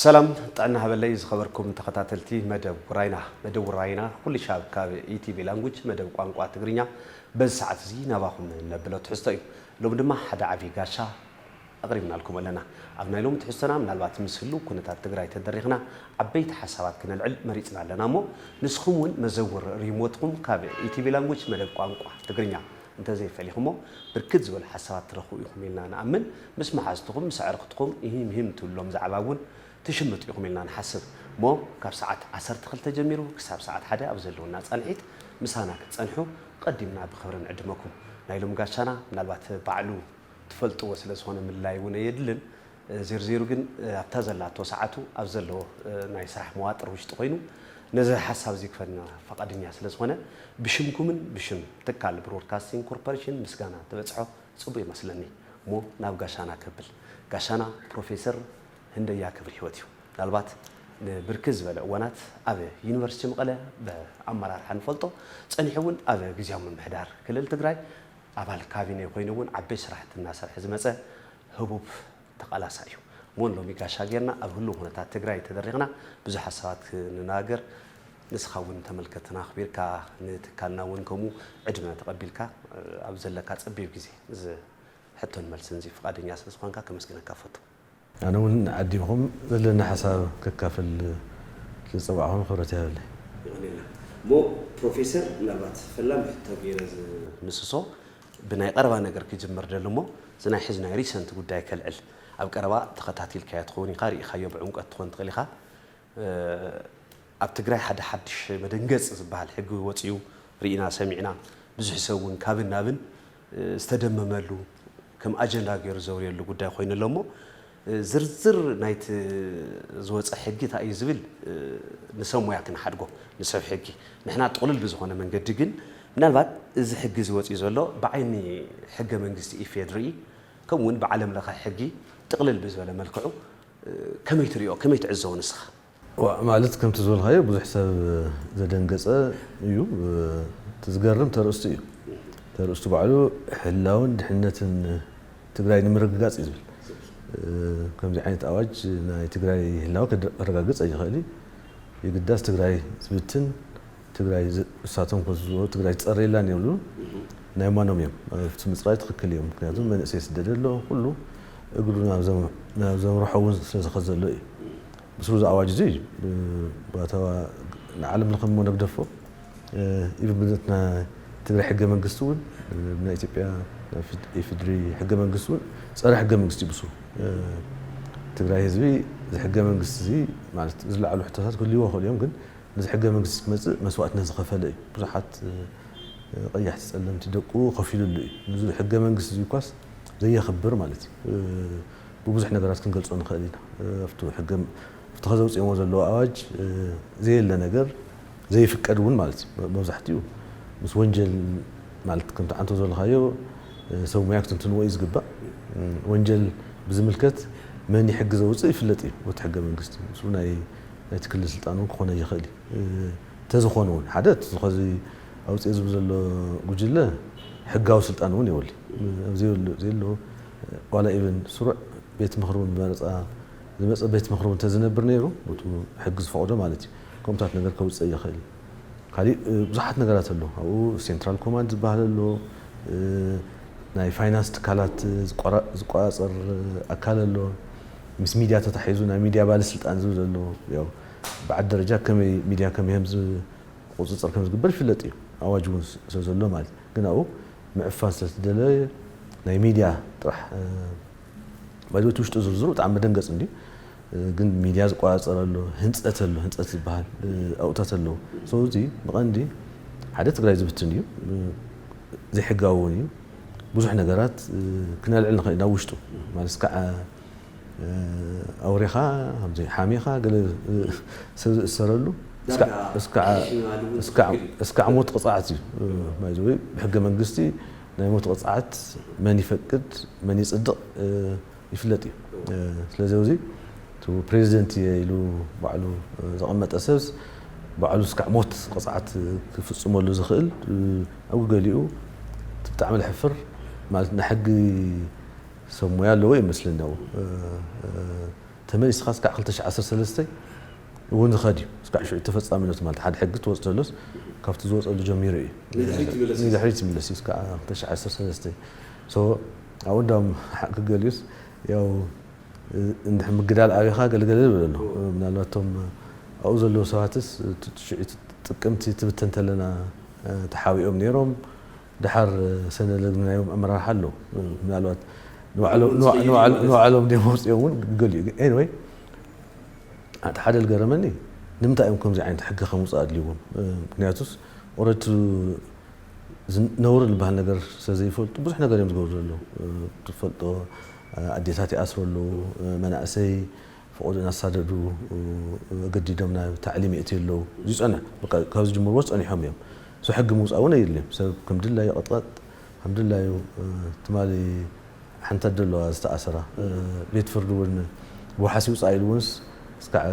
ሰላም ጥዕና ሃበለይ ዝኸበርኩም ተኸታተልቲ መደብ ውራይና። መደብ ውራይና ኩሉ ሻብ ካብ ኢቲቪ ላንጉጅ መደብ ቋንቋ ትግርኛ በዚ ሰዓት እዚ ናባኹም ነብሎ ትሕዝቶ እዩ። ሎም ድማ ሓደ ዓብዪ ጋሻ ኣቕሪብናልኩም ኣለና። ኣብ ናይ ሎም ትሕዝቶና ምናልባት ምስ ህሉ ኩነታት ትግራይ ተደሪኽና ዓበይቲ ሓሳባት ክነልዕል መሪፅና ኣለና እሞ ንስኹም እውን መዘውር ሪሞትኩም ካብ ኢቲቪ ላንጉጅ መደብ ቋንቋ ትግርኛ እንተዘይፈሊኹሞ ብርክት ዝበሉ ሓሳባት ትረኽቡ ኢኹም ኢልና ንኣምን። ምስ መሓዝትኹም ምስ ኣዕርኽትኩም ይሂም ሂም ትብሎም ዛዕባ እውን ትሽምጡ ኢኹም ኢልና ንሓስብ እሞ ካብ ሰዓት ዓሰርተ ክልተ ጀሚሩ ክሳብ ሰዓት ሓደ ኣብ ዘለውና ፃንሒት ምሳና ክትፀንሑ ቀዲምና ብኽብሪ ንዕድመኩም። ናይ ሎም ጋሻና ምናልባት ባዕሉ ትፈልጥዎ ስለ ዝኾነ ምልላይ እውን ኣየድልን። ዝርዚሩ ግን ኣብታ ዘላቶ ሰዓቱ ኣብ ዘለዎ ናይ ስራሕ መዋጥር ውሽጢ ኮይኑ ነዚ ሓሳብ እዚ ክፈና ፈቃደኛ ስለ ዝኾነ ብሽምኩምን ብሽም ትካል ብሮድካስቲንግ ኮርፖሬሽን ምስጋና ተበፅሖ ፅቡቅ ይመስለኒ። እሞ ናብ ጋሻና ከብል ጋሻና ፕሮፌሰር ህንደያ ክብር ህይወት እዩ። ምናልባት ንብርክት ዝበለ እዋናት ኣብ ዩኒቨርሲቲ መቐለ ብኣመራርሓ ንፈልጦ ፀኒሑ እውን ኣብ ግዜያዊ ምምሕዳር ክልል ትግራይ ኣባል ካቢኔ ኮይኑ እውን ዓበይ ስራሕቲ እናሰርሐ ዝመፀ ህቡብ ተቓላሳይ እዩ። እሞ ሎሚ ጋሻ ጌርና ኣብ ህሉው ኩነታት ትግራይ ተደሪኽና ብዙሕ ሓሳባት ክንነጋገር ንስኻ እውን ተመልከትና ኣኽቢርካ ንትካልና እውን ከምኡ ዕድመ ተቐቢልካ ኣብ ዘለካ ጸቢብ ግዜ እዚ ሕቶን መልስን እዚ ፍቓደኛ ስለ ዝኾንካ ከመስግነካ እፈቱ። ኣነ እውን ዓዲምኹም ዘለና ሓሳብ ከካፍል ዝፀዋዕኹም ክብረት ይሃበለይ። ይቕንየልና። እሞ ፕሮፌሰር ምናልባት ፈላሚ ሕቶ ገይረ ዝምስሶ ብናይ ቀረባ ነገር ክጅምር ደሊ እሞ እዚ ናይ ሕዚ ናይ ሪሰንት ጉዳይ ከልዕል ኣብ ቀረባ ተኸታቲልካዮ ትኸውን ኢኻ ርኢኻዮ ብዕምቀት ትኾን ትኽእል ኢኻ። ኣብ ትግራይ ሓደ ሓድሽ መደንገፂ ዝበሃል ሕጊ ወፂኡ ርኢና ሰሚዕና ብዙሕ ሰብ እውን ካብን ናብን ዝተደመመሉ ከም ኣጀንዳ ገይሩ ዘውርየሉ ጉዳይ ኮይኑ ኣሎ እሞ ዝርዝር ናይቲ ዝወፀ ሕጊ እንታይ እዩ ዝብል ንሰብ ሞያ ክንሓድጎ ንሰብ ሕጊ ንሕና ጥቕልል ብዝኾነ መንገዲ ግን ምናልባት እዚ ሕጊ እዚ ወፂኡ ዘሎ ብዓይኒ ሕገ መንግስቲ ኢፌድሪ ከምኡ እውን ብዓለም ለኸ ሕጊ ጥቕልል ብዝበለ መልክዑ ከመይ ትሪኦ ከመይ ትዕዘቦ ንስኻ? ዋ ማለት ከምቲ ዝበልካዮ ብዙሕ ሰብ ዘደንገፀ እዩ። እቲ ዝገርም ተርእስቱ እዩ። ተርእስቱ ባዕሉ ህላውን ድሕነትን ትግራይ ንምርግጋፅ እዩ ዝብል። ከምዚ ዓይነት ኣዋጅ ናይ ትግራይ ህላወ ከረጋግፅ ኣይኽእል እዩ። የግዳስ ትግራይ ዝብትን ትግራይ እሳቶም ከዝዎ ትግራይ ትፀር የላን ይብሉ ናይ ማኖም እዮም። ኣብቲ ምፅራይ ትኽክል እዮም። ምክንያቱ መንእሰይ ስደደ ኣሎ ኩሉ እግሩ ናብ ዘምርሖ እውን ስለዝኸ ዘሎ እዩ። ብስሩ ዝኣዋጅ እዚ ባታዋ ንዓለም ለኸ እሞ ነግደፎ ኢቭን ብነትና ትግራይ ሕገ መንግስቲ እውን ብናይ ኢትዮጵያ ኢፌድሪ ሕገ መንግስቲ እውን ፀረ ሕገ መንግስቲ ብስሩ ትግራይ ህዝቢ እዚ ሕገ መንግስቲ እዚ ማለት ዝለዓሉ ሕቶታት ክህልዎ ይኽእሉ እዮም ግን ነዚ ሕገ መንግስቲ ክመፅእ መስዋእትነት ዝኸፈለ እዩ። ብዙሓት ቀያሕቲ ፀለምቲ ደቁ ከፊሉሉ እዩ። ነዚ ሕገ መንግስቲ እዚ እኳስ ዘየኽብር ማለት እዩ። ብብዙሕ ነገራት ክንገልፆ ንኽእል ኢና። ኣብቲ ሕገ ኣብቲ ከዘውፅኦሞ ዘለዎ ኣዋጅ ዘየለ ነገር ዘይፍቀድ እውን ማለት እዩ። መብዛሕትኡ ምስ ወንጀል ማለት ከምቲ ዓንቶ ዘለኻዮ ሰብ ሙያ ክትንትንዎ እዩ ዝግባእ። ወንጀል ብዝምልከት መን ሕጊ ዘውፅእ ይፍለጥ እዩ በቲ ሕገ መንግስቲ። ምስኡ ናይ ናይቲ ክልል ስልጣን እውን ክኾነ ይኽእል እዩ። ተዝኾነ እውን ሓደ ዝኾዚ ኣውፅኦ ዝብል ዘሎ ጉጅለ ሕጋዊ ስልጣን እውን የብሉ። ዘይብሉ ዘይሎ ዋላ ኢቨን ስሩዕ ቤት ምኽሪ እውን መረፃ ዝመፀ ቤት ምኽሪ እውን ተዝነብር ነይሩ በቲ ሕጊ ዝፈቕዶ ማለት እዩ ከምኡታት ነገር ከውፅእ ይኽእል እዩ። ካሊእ ብዙሓት ነገራት ኣሎ ኣብኡ ሴንትራል ኮማንድ ዝበሃል ኣሎ። ናይ ፋይናንስ ትካላት ዝቆፃፀር ኣካል ኣሎ። ምስ ሚድያ ተታሒዙ ናይ ሚድያ ባለስልጣን ዝብል ዘሎ ያው ብዓዲ ደረጃ ከመይ ሚድያ ከመይ ከም ዝቁፅፅር ከም ዝግበር ይፍለጥ እዩ። ኣዋጅ እውን ስለ ዘሎ ማለት ግን ኣብኡ ምዕፋን ስለዝተደለየ ናይ ሚድያ ጥራሕ ባይዘወይ ውሽጡ ዝርዝሩ ብጣዕሚ መደንገፂ እንድዩ። ግን ሚድያ ዝቆፃፀር ኣሎ፣ ህንፀት ኣሎ፣ ህንፀት ዝበሃል ኣብኡታት ኣለዉ። ስለዚ ብቐንዲ ሓደ ትግራይ ዝብትን እዩ፣ ዘይሕጋዊ እውን እዩ። ብዙሕ ነገራት ክነልዕል ንኽእል ኢና ውሽጡ ማለት እስካዕ ኣውሬኻ ከምዚ ሓሚኻ ገለ ሰብ ዝእሰረሉ እስካዕ ሞት ቅፅዓት እዩ። ባይዘወይ ብሕገ መንግስቲ ናይ ሞት ቅፅዓት መን ይፈቅድ መን ይፅድቕ ይፍለጥ እዩ። ስለዚ ኣብዚ ፕሬዚደንት እየ ኢሉ ባዕሉ ዘቐመጠ ሰብስ ባዕሉ እስካዕ ሞት ቅፅዓት ክፍፅመሉ ዝኽእል ኣብ ገሊኡ ብጣዕሚ ዘሕፍር ማለት ናይ ሕጊ ሰብ ሞያ ኣለዎ ይመስለኒ ኣብኡ እቲ ተመሊስካ እስካዕ ክልተ ሽሕ ዓሰርተ ሰለስተ እውን ዝኸድ እዩ። እስካዕ ሽዑ ተፈጻሚነቱ ማለት ሓደ ሕጊ ትወፅ ተሎስ ካብቲ ዝወፀሉ ጀሚሩ እዩ። ንድሕሪት ይምለስ እዩ። ንድሕሪት ይምለስ እዩ። እስካዕ ክልተ ሽሕ ዓሰርተ ሰለስተ። So፣ ኣብኡ እንዳም ሓቂ ገሊኡስ ያው እንድሕር ምግዳል ኣቢኻ ገለገለ ዝብል ኣሎ። ምናልባት እቶም ኣብኡ ዘለዉ ሰባትስ እቲ ትሽዒት ጥቅምቲ ትብተን ተለና ተሓቢኦም ነይሮም። ድሓር ሰነ ለግናዮም ኣመራርሓ ኣሎ። ምናልባት ንባዕሎም ድዮም ወፂኦም እውን ገሊኡ። Anyway፣ እቲ ሓደ ዝገረመኒ ንምንታይ እዮም ከምዚ ዓይነት ሕጊ ከምውፃእ ኣድልይዎም? ምክንያቱስ ኦረቱ ነውሪ ዝበሃል ነገር ስለ ዘይፈልጡ ብዙሕ ነገር እዮም ዝገብሩ ዘለዉ። ትፈልጦ ኣዴታት ይኣስሩ ኣለዉ፣ መናእሰይ ፈቐዶ እናሳደዱ ገዲዶም ናብ ታዕሊም የእትዩ ኣለዉ። እዚ ይፀንሕ፣ በቃ ካብ ዝጅምርዎ ፀኒሖም እዮም። So ሕጊ ምውፃእ እውን ኣየድልዮም። ሰብ ከም ድላዩ ይቐጥቀጥ፣ ከም ድላዩ ትማሊ ሓንቲ ኣደ ዘለዋ ዝተኣሰራ፣ ቤት ፍርዲ እውን ብዋሕስ ይውፃእ ኢሉ እውንስ እስካዕ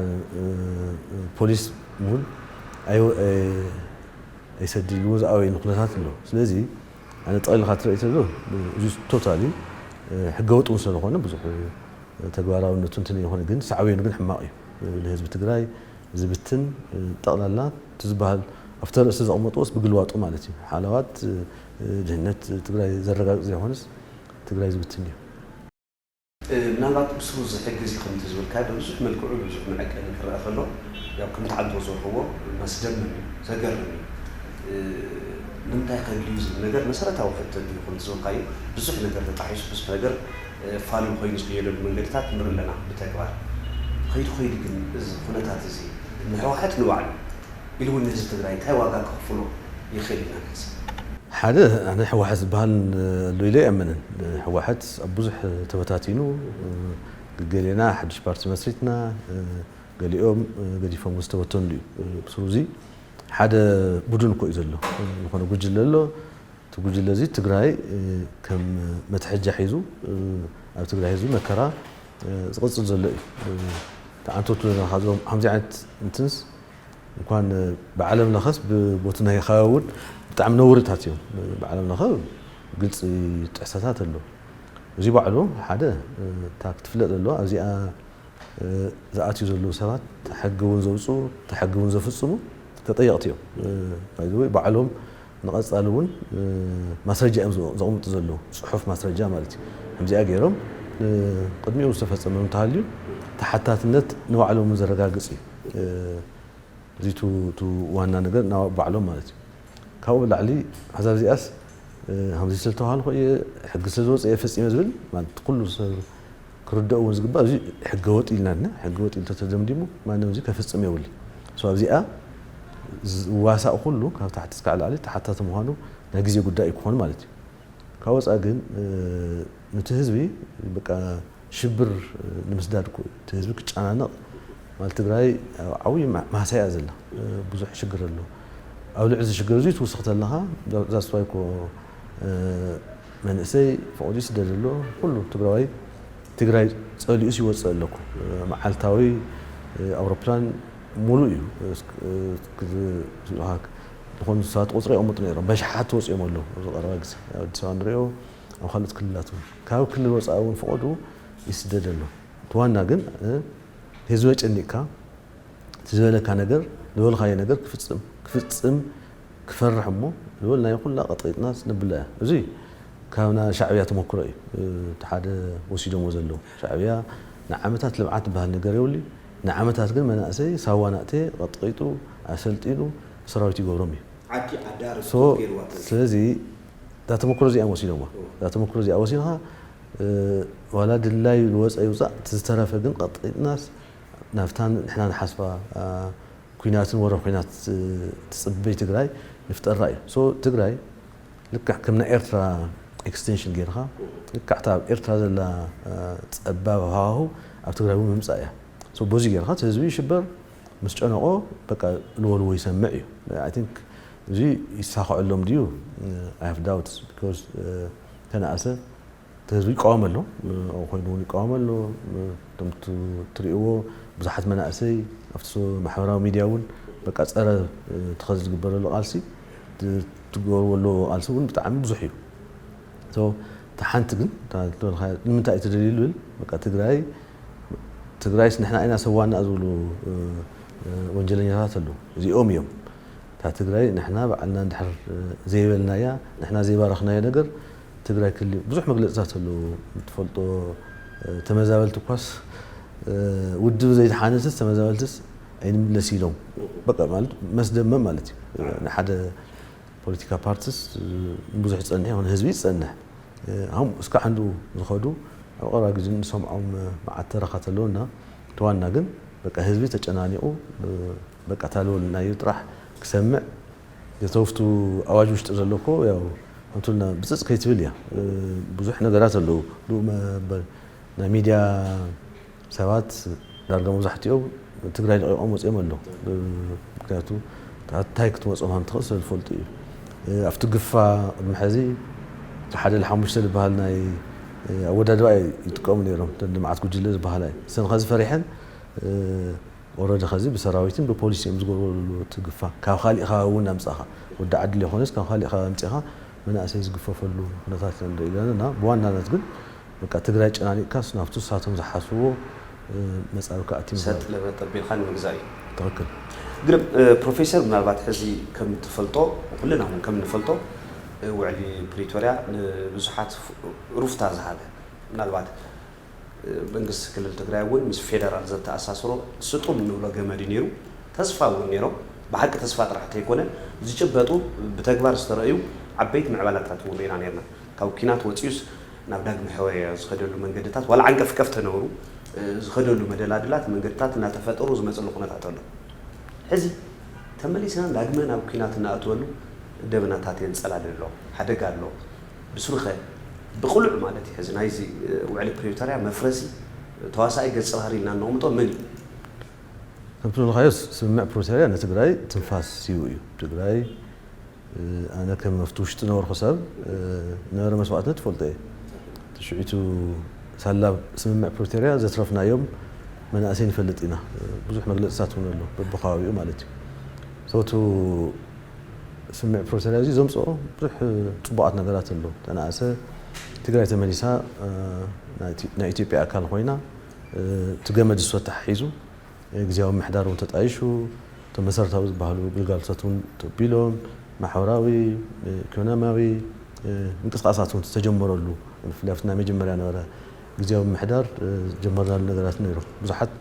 ፖሊስ እውን ኣይሰዲ ኢሉ እውን ዝኣበየሉ ኩነታት ኣሎ። ስለዚ ኣነ ጠቕሊልካ ትርኢ ተሎ እዚ ቶታሊ ሕገወጥ እውን ስለዝኾነ ብዙሕ ተግባራውነቱ እንትን ይኾነ፣ ግን ሳዕቤኑ ግን ሕማቕ እዩ። ንህዝቢ ትግራይ ዝብትን፣ ጠቕላላ እቲ ዝበሃል ኣብቲ ርእሲ ዘቕመጥዎስ ብግልባጡ ማለት እዩ። ሓለዋት ድህነት ትግራይ ዘረጋግፅ ዘይኮነስ ትግራይ ዝብትን እዩ። ምናልባት ብስሩ እዚ ሕጊ እዚ ከምቲ ዝበልካዮ ብብዙሕ መልክዑ ብብዙሕ መዐቀኒ ክረኣ ከሎ ያው ከምቲ ዓንቶ ዝበልክዎ መስደምም እዩ፣ ዘገርም እዩ። ንምንታይ ከድልዩ ዝብል ነገር መሰረታዊ ሕቶ እዩ። ከምቲ ዝበልካዮ ብዙሕ ነገር ተጣሒሱ ብዙሕ ነገር ፋሉል ኮይኑ ዝኽየደሉ መንገድታት ንርኢ ኣለና ብተግባር። ከይዱ ከይዱ ግን እዚ ኩነታት እዚ ንህወሓት ንባዕሉ ኢሉ እውን ንህዝቢ ትግራይ እንታይ ዋጋ ከኽፍሎ ይኽእል ኢልና ንሕሰብ? ሓደ ኣነ ህወሓት ዝበሃል ኣሎ ኢለ ኣይኣምንን። ህወሓት ኣብ ብዙሕ ተበታቲኑ፣ ገሌና ሓድሽ ፓርቲ መስሪትና፣ ገሊኦም ገዲፎም ዝተበተኑሉ እዩ። ብስሩ እዚ ሓደ ቡድን እኮ እዩ ዘሎ፣ ዝኾነ ጉጅለ ኣሎ። እቲ ጉጅለ እዚ ትግራይ ከም መትሐጃ ሒዙ ኣብ ትግራይ ህዝቢ መከራ ዝቕፅል ዘሎ እዩ። ተዓንቶቱ ዘለኻ እዞም ከምዚ ዓይነት እንትንስ እንኳን ብዓለም ለኸስ ብቦቱ ናይ ከባቢ እውን ብጣዕሚ ነውርታት እዮም። ብዓለም ለኸ ግልፂ ጥሕሰታት ኣሎ። እዚ ባዕሉ ሓደ እታ ክትፍለጥ ኣለዋ። ኣብዚኣ ዝኣትዩ ዘለዉ ሰባት ሕጊ እውን ዘውፅኡ ሕጊ እውን ዘፍፅሙ ተጠየቕቲ እዮም። ባዕሎም ንቐፃሊ እውን ማስረጃ እዮም ዘቕምጡ ዘለዉ፣ ፅሑፍ ማስረጃ ማለት እዩ። ከምዚኣ ገይሮም ቅድሚኡ ዝተፈፀመ እንተሃልዩ ተሓታትነት ንባዕሎም እውን ዘረጋግፅ እዩ። እዚ ቱ ዋና ነገር ናብ ባዕሎም ማለት እዩ። ካብኡ ብላዕሊ ሕዛብ እዚኣስ ከምዚ ስለ ዝተባሃልኩ እየ ሕጊ ስለ ዝወፀ እየ ፈፂመ ዝብል ማለት ኩሉ ሰብ ክርደኦ እውን ዝግባእ እዚ ሕገ ወጥ ኢልና ና ሕገ ወጥ ኢሉ ተተደምዲሙ ማንም እዚ ከፍፅም የብሉ። So ኣብዚኣ ዝዋሳእ ኩሉ ካብ ታሕቲ እስካዕ ላዕሊ ተሓታቲ ምዃኑ ናይ ግዜ ጉዳይ እዩ ክኾን ማለት እዩ። ካብ ወፃ ግን ንቲ ህዝቢ በቃ ሽብር ንምስዳድ እቲ ህዝቢ ክጨናነቕ ማለት ትግራይ ዓብዪ ማህሳያ ዘላ ብዙሕ ሽግር ኣሎ። ኣብ ልዕሊ እዚ ሽግር እዚ ትውስኽ ተለኻ ዛስፋይ ኮ መንእሰይ ፈቕዱ ይስደድ ኣሎ። ኩሉ ትግራዋይ ትግራይ ፀሊኡስ ይወፅእ ኣለኩ። መዓልታዊ ኣውሮፕላን ሙሉእ እዩ። ዝኾኑ ሰባት ቁፅሪ የቐምጡ ነይሮም በሽሓት ወፂኦም ኣለዉ። ኣብዚ ቀረባ ግዜ ኣብ ኣዲስ ኣበባ ንሪኦ ኣብ ካልኦት ክልላት እውን ካብ ክልል ወፃኢ እውን ፈቐዱ ይስደድ ኣሎ። እቲ ዋና ግን ህዝቢ ኣጨኒቕካ እቲ ዝበለካ ነገር ዝበልካዮ ነገር ክፍፅም ክፍፅም ክፈርሕ እሞ ዝበልናዮ ኩላ ቀጥቂጥና ነብላ እያ። እዚ ካብ ናይ ሻዕብያ ተመክሮ እዩ። እቲ ሓደ ወሲዶሞ ዘለዉ ሻዕብያ ንዓመታት ልምዓት ዝበሃል ነገር የብሉ። ንዓመታት ግን መናእሰይ ሳዋ ናእተ ቀጥቂጡ ኣሰልጢኑ ሰራዊት ይገብሮም እዩ። ዓዲ ዓዳ ርክብ ገይርዋ ተንስ ስለዚ እዛ ተመክሮ እዚኣ ወሲዶሞ እዛ ተመክሮ እዚኣ ወሲድካ ዋላ ድላዩ ዝወፀ ይውፃእ እቲ ዝተረፈ ግን ቀጥቂጥናስ ናብታ ንሕና ንሓስባ ኩናትን ወረ ኩናት ትፅበይ ትግራይ ንፍጠራ እዩ። So ትግራይ ልክዕ ከም ናይ ኤርትራ extension ጌርካ ልክዕ እታ ኣብ ኤርትራ ዘላ ፀባብ ሃዋሁ ኣብ ትግራይ እውን ምምፃእ እያ። So በዚ ጌርካ እቲ ህዝቢ ይሽበር ምስ ጨነቆ በቃ ልወልዎ ይሰምዕ እዩ። I think እዚ ይሳኸዐሎም ድዩ? I have doubts because ተነኣሰ እቲ ህዝቢ ይቃወም ኣሎ፣ ኮይኑ እውን ይቃወም ኣሎ። ከምቲ ትሪእዎ ብዙሓት መናእሰይ ኣብቲ ማሕበራዊ ሚድያ እውን በቃ ፀረ ተኸዚ ዝግበረሉ ቃልሲ ትገብርዎ ኣለዎ ቃልሲ እውን ብጣዕሚ ብዙሕ እዩ። So እታ ሓንቲ ግን እታ ዝበልካያ ንምንታይ እዩ ተደልዩ ዝብል በቃ ትግራይ ትግራይስ ንሕና ኢና ሰዋና ዝብሉ ወንጀለኛታት ኣለዉ። እዚኦም እዮም። እታ ትግራይ ንሕና ባዕልና እንድሕር ዘይበልናያ፣ ንሕና ዘይባረኽናዮ ነገር ትግራይ ክል ብዙሕ መግለፅታት ኣለዉ። ትፈልጦ ተመዛበልቲ እኳስ ውድብ ዘይተሓነሰስ ተመዛበልትስ ኣይንምለስ ኢሎም በቃ ማለት መስደመም ማለት እዩ። ንሓደ ፖለቲካ ፓርቲስ ብዙሕ ዝፀንሕ ይኹን ህዝቢ ዝፀንሕ ም እስካ ሓንዱ ዝኸዱ ኣብ ቀረባ ግዜ ንሰምዖም መዓት ተረኻት ኣለውና። ተዋና ግን በቃ ህዝቢ ተጨናኒቑ በቃ ታልወልናዩ ጥራሕ ክሰምዕ የተውፍቱ ኣዋጅ ውሽጢ ዘሎ እኮ ያው እንቱልና ብፅፅ ከይትብል እያ። ብዙሕ ነገራት ኣለዉ። ናይ ሚድያ ሰባት ዳርጋ መብዛሕትኦም ትግራይ ለቒቖም ወፂኦም ኣለዉ። ምክንያቱ እንታይ ክትመፅኦም ከም ትኽእል ስለ ዝፈልጡ እዩ። ኣብቲ ግፋ ቅድሚ ሕዚ ሓደ ለሓሙሽተ ዝበሃል ናይ ኣወዳድባ ይጥቀሙ ነይሮም። ልምዓት ጉጅለ ዝበሃላ እዩ ሰንኸዚ ፈሪሐን ኦረዲ ኸዚ ብሰራዊትን ብፖሊስ እዮም ዝገብርሉ ትግፋ ካብ ካሊእ ከባቢ እውን ኣምፃኻ ወዲ ዓድል ይኾነስ ካብ ካሊእ ከባቢ ኣምፂኻ መናእሰይ ዝግፈፈሉ ኩነታት ንርኢ ኣለና። ብዋናነት ግን በቃ ትግራይ ጨናኒቕካስ ናብቱ ንሳቶም ዝሓስብዎ መፃኢ ክኣቲ ምግባር። ሰጥ ለበጥ ኣቢልካ ንምግዛእ እዩ። ትኽክል። ግን ፕሮፌሰር ምናልባት ሕዚ ከም ትፈልጦ ኩልና እውን ከም ንፈልጦ ውዕሊ ፕሪቶርያ ንብዙሓት ሩፍታ ዝሃበ ምናልባት መንግስቲ ክልል ትግራይ እውን ምስ ፌደራል ዘተኣሳስሮ ስጡም እንብሎ ገመድ እዩ ነይሩ። ተስፋ እውን ነይሮም። ብሓቂ ተስፋ ጥራሕ እንተይኮነ ዝጭበጡ ብተግባር ዝተረእዩ ዓበይቲ ምዕባላታት እውን ርኢና ነይርና። ካብ ኲናት ወፂኡስ ናብ ዳግመ ሕወያ ዝኸደሉ መንገድታት ዋላ ዓንቀፍቀፍ ተነብሩ ዝኸደሉ መደላድላት መንገድታት እናተፈጠሩ ዝመፅሉ ኩነታት ኣሎ። ሕዚ ተመሊስና ዳግመ ናብ ኲናት እናእትወሉ ደበናታት የንፀላልል ኣሎ። ሓደጋ ኣሎ። ብስሩኸ ብቕሉዕ ማለት እዩ። ሕዚ ናይዚ ውዕሊ ፕሪቶርያ መፍረሲ ተዋሳኢ ገፀ ባህሪ ኢልና እነቕምጦ መን እዩ? ከምቲ ዝበልካዮ ስምምዕ ፕሪቶርያ ንትግራይ ትንፋስ ሂቡ እዩ። ትግራይ ኣነ ከም ኣብቲ ውሽጢ ነበርኩ ሰብ ነበረ መስዋእትነት ትፈልጦ እየ። ትሽዒቱ ሳላ ስምምዕ ፕሪቶርያ ዘትረፍናዮም መናእሰይ ንፈልጥ ኢና። ብዙሕ መግለፅታት እውን ኣሎ በብከባቢኡ ማለት እዩ። ሰቱ ስምምዕ ፕሪቶርያ እዚ ዘምፅኦ ብዙሕ ፅቡቓት ነገራት ኣሎ። ተነኣሰ ትግራይ ተመሊሳ ናይ ኢትዮጵያ ኣካል ኮይና እቲ ገመድ ዝፈታሕ ሒዙ ግዜያዊ ምሕዳር እውን ተጣይሹ እቶም መሰረታዊ ዝበሃሉ ግልጋሎታት እውን ተቢሎም ማሕበራዊ ኢኮኖሚያዊ ምንቅስቃሳት እውን ዝተጀመረሉ ብፍላይ ኣብቲ ናይ መጀመርያ ነበረ ግዜያዊ ምሕዳር ዝጀመርናሉ ነገራት ነይሩ። ብዙሓት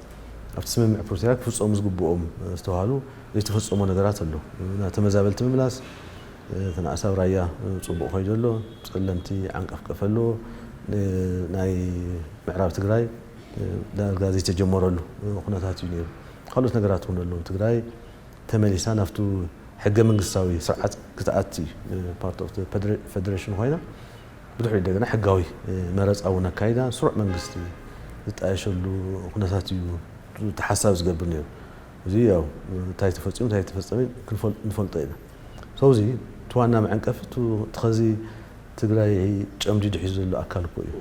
ኣብቲ ስምምዕ ፕሪቶርያ ክፍፀሙ ዝግብኦም ዝተባሃሉ ዘይተፈፀሞ ነገራት ኣሎ። ተመዛበልቲ ምምላስ ተናእሳብ ራያ ፅቡቕ ከይዱ ኣሎ። ፀለምቲ ዓንቀፍቀፍ ኣሎ። ናይ ምዕራብ ትግራይ ዳርጋ ዘይተጀመረሉ ኩነታት እዩ ነይሩ። ካልኦት ነገራት እውን ኣለዉ። ትግራይ ተመሊሳ ናብቱ ሕገ መንግስታዊ ስርዓት ክትኣቲ ፓርት ኦፍ ፌደሬሽን ኮይና ብድሕሪኡ እንደገና ሕጋዊ መረፃ እውን ኣካይዳ ስሩዕ መንግስቲ ዝጣየሸሉ ኩነታት እዩ ተሓሳብ ዝገብር ነይሩ። እዚ ያው እንታይ ተፈፂሙ እንታይ ተፈፀመ ንፈልጦ ኢና። ሰው እዚ እቲ ዋና መዐንቀፊ እቲ ኸዚ ትግራይ ጨምዲዱ ሒዙ ዘሎ ኣካል እኮ እዩ።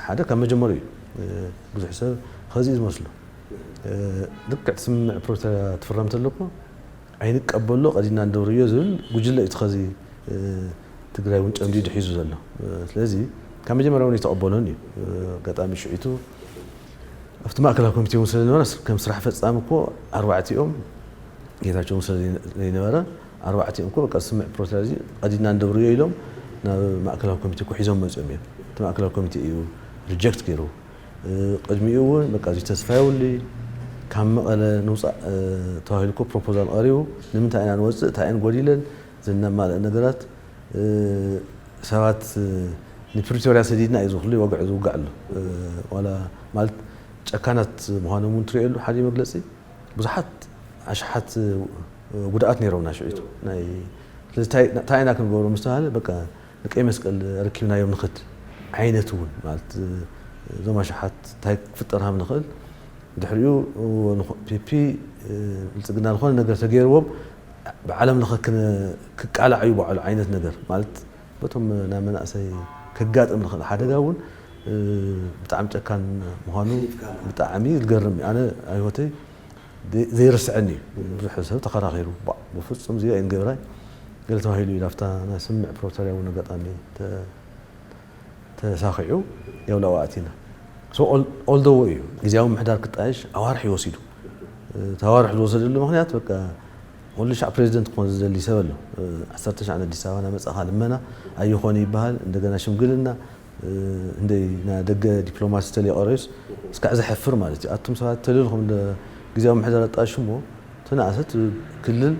ሓደ ካብ መጀመሪኡ እዩ። ብዙሕ ሰብ ኸዚ እዩ ዝመስሎ። ልክዕ እቲ ስምምዕ ፕሪቶርያ ትፍረም ተሎ እኮ ኣይንቀበሎ ቀዲና እንደብርዮ ዝብል ጉጅለ እዩ እቲ ኸዚ ትግራይ እውን ጨምዲዱ ሒዙ ዘሎ። ስለዚ ካብ መጀመርያ እውን ኣይተቐበሎን እዩ። ኣጋጣሚ ሽዒቱ ኣብቲ ማእከላዊ ኮሚቴ እውን ስለ ዝነበረ ከም ስራሕ ፈፃሚ እኮ ኣርባዕቲኦም ጌታቸው እውን ስለ ዘይነበረ ኣርባዕቲኦም እኮ በቃ ስምምዕ ፕሪቶርያ እዚ ቀዲድና እንደብርዮ ኢሎም ናብ ማእከላዊ ኮሚቴ እኮ ሒዞም መፂኦም እዮም። እቲ ማእከላዊ ኮሚቴ እዩ ሪጀክት ገይሩ። ቅድሚኡ እውን በቃ እዚ ተስፋ የብሉይ ካብ መቐለ ንውፃእ ተባሂሉ እኮ ፕሮፖዛል ቀሪቡ ንምንታይ ኢና ንወፅእ እንታይ እየን ጎዲለን ዘናማልእ ነገራት ሰባት ንፕሪቶርያ ሰዲድና እዩ ዝኽሉ ወግዒ ዝውጋዕ ኣሎ። ዋላ ማለት ጨካናት ምዃኖም እውን ትሪኦ የሉ ሓደ መግለፂ ብዙሓት ኣሽሓት ጉድኣት ነይሮምና ሽዑ ናይ ስለዚ እንታይ ኢና ክንገብሮ ምስ ተባሃለ በቃ ንቀይ መስቀል ኣረኪብናዮም ንኽድ ዓይነት እውን ማለት እዞም ኣሽሓት እንታይ ክፍጠር ሃም ንኽእል ድሕሪኡ ፒፒ ብልፅግና ዝኾነ ነገር ተገይርዎም ብዓለም ለኸ ክቃላዕ እዩ ባዕሉ ዓይነት ነገር ማለት በቶም ናይ መናእሰይ ከጋጥም ዝኽእል ሓደጋ እውን ብጣዕሚ ጨካን ምዃኑ ብጣዕሚ ዝገርም እዩ። ኣነ ኣይወተይ ዘይርስዐኒ እዩ። ብዙሕ ሰብ ተኸራኺሩ ብፍፁም እዚ ኣይንገብራይ ገለ ተባሂሉ እዩ ናብታ ናይ ስምምዕ ፕሪቶርያ እውን ኣጋጣሚ ተሳኺዑ ያው ላው ኣእቲና So all the way እዩ ግዜያዊ ምሕዳር ክጣየሽ ኣዋርሕ እዩ ወሲዱ። እቲ ኣዋርሕ ዝወሰደሉ ምክንያት በቃ ኩሉ ሻዕ ፕሬዚደንት ክኾን ዝደሊ ሰብ ኣሎ። ዓሰርተ ሻዕ ኣዲስ ኣበባ እናመፃኻ ልመና ኣይኾን ይበሃል። እንደገና ሽምግልና እንደይ ናይ ደገ ዲፕሎማሲ ተለይቀረዩስ እስካዕ ዘሕፍር ማለት እዩ። ኣቱም ሰባት ተልልኹም ግዜያዊ ምሕዳር ኣጣሽሞ ተነኣሰት ክልል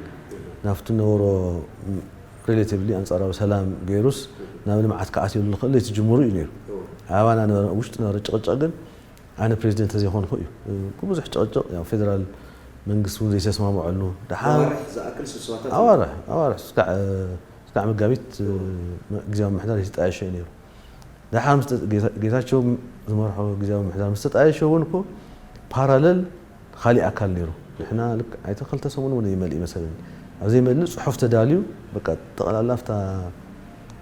ናብቲ ነበሮ ሪሌቲቭሊ ኣንጻራዊ ሰላም ገይሩስ ናብ ልምዓት ክኣትየሉ ዝኽእል ዘይትጅምሩ እዩ ነይሩ። ኣባና ነበረ ውሽጢ ነበረ ጭቕጭቕ ግን ኣነ ፕሬዚደንት ተዘይኮንኩ እዩ ብብዙሕ ጭቕጭቕ ያው ፌደራል መንግስቲ እውን ዘይተስማምዐሉ ደሓር ኣዋርሕ ዝኣክል ስብሰባታት ኣዋርሕ ኣዋርሕ እስካዕ እስካዕ መጋቢት ግዜያዊ ምሕዳር የተጣየሸ እዩ ነይሩ። ደሓር ምስ ጌታቸው ዝመርሖ ግዜያዊ ምሕዳር ምስ ተጣየሸ እውን እኮ ፓራለል ካሊእ ኣካል ነይሩ። ንሕና ልክ ኣይተ ክልተ ሰሙን እውን ይመልእ ይመሰለኒ ኣብ ዘይመልእ ፅሑፍ ተዳልዩ በቃ ጠቕላላ ኣብታ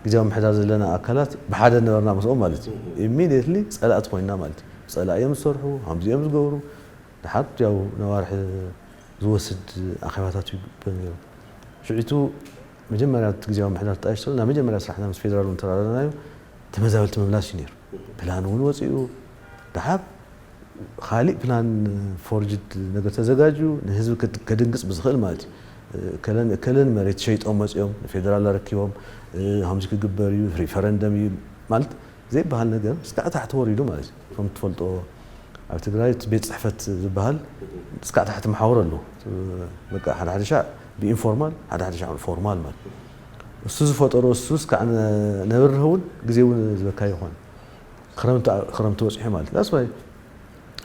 ግዜያዊ ምሕዳር ዘለና ኣካላት ብሓደ ነበርና ምስኦም ማለት እዩ። ኢሚዲየትሊ ፀላእቲ ኮይንና ማለት እዩ። ፀላእ እዮም ዝሰርሑ፣ ከምዚ እዮም ዝገብሩ። ደሓር ያው ነዋርሒ ዝወስድ ኣኼባታት ይግበር ነይሩ። ሽዒቱ መጀመርያ እቲ ግዜያዊ ምሕዳር ተጣየሽ ተሎ ናብ መጀመርያ ስራሕና ምስ ፌደራል እውን ተራዳናዮ ተመዛበልቲ ምምላስ እዩ ነይሩ። ፕላን እውን ወፂኡ ደሓር ካሊእ ፕላን ፎርጅድ ነገር ተዘጋጅዩ ንህዝቢ ከድንግፅ ብዝኽእል ማለት እዩ። እከለን እከለን መሬት ሸይጦም መፂኦም ንፌደራል ኣረኪቦም ከምዚ ክግበር እዩ ሪፈረንደም እዩ ማለት ዘይበሃል ነገር እስካዕ ታሕቲ ወሪዱ ማለት እዩ። ከም ትፈልጦ ኣብ ትግራይ እቲ ቤት ፅሕፈት ዝበሃል እስካዕ ታሕቲ መሓውር ኣሎ። በቃ ሓደ ሓደ ሻዕ ብኢንፎርማል ሓደ ሓደ ሻዕ ፎርማል ማለት እሱ ዝፈጠሮ እሱ እስካዕ ነብርህ እውን ግዜ እውን ዝበካ ይኾን ክረምቲ በፂሑ ማለት that's why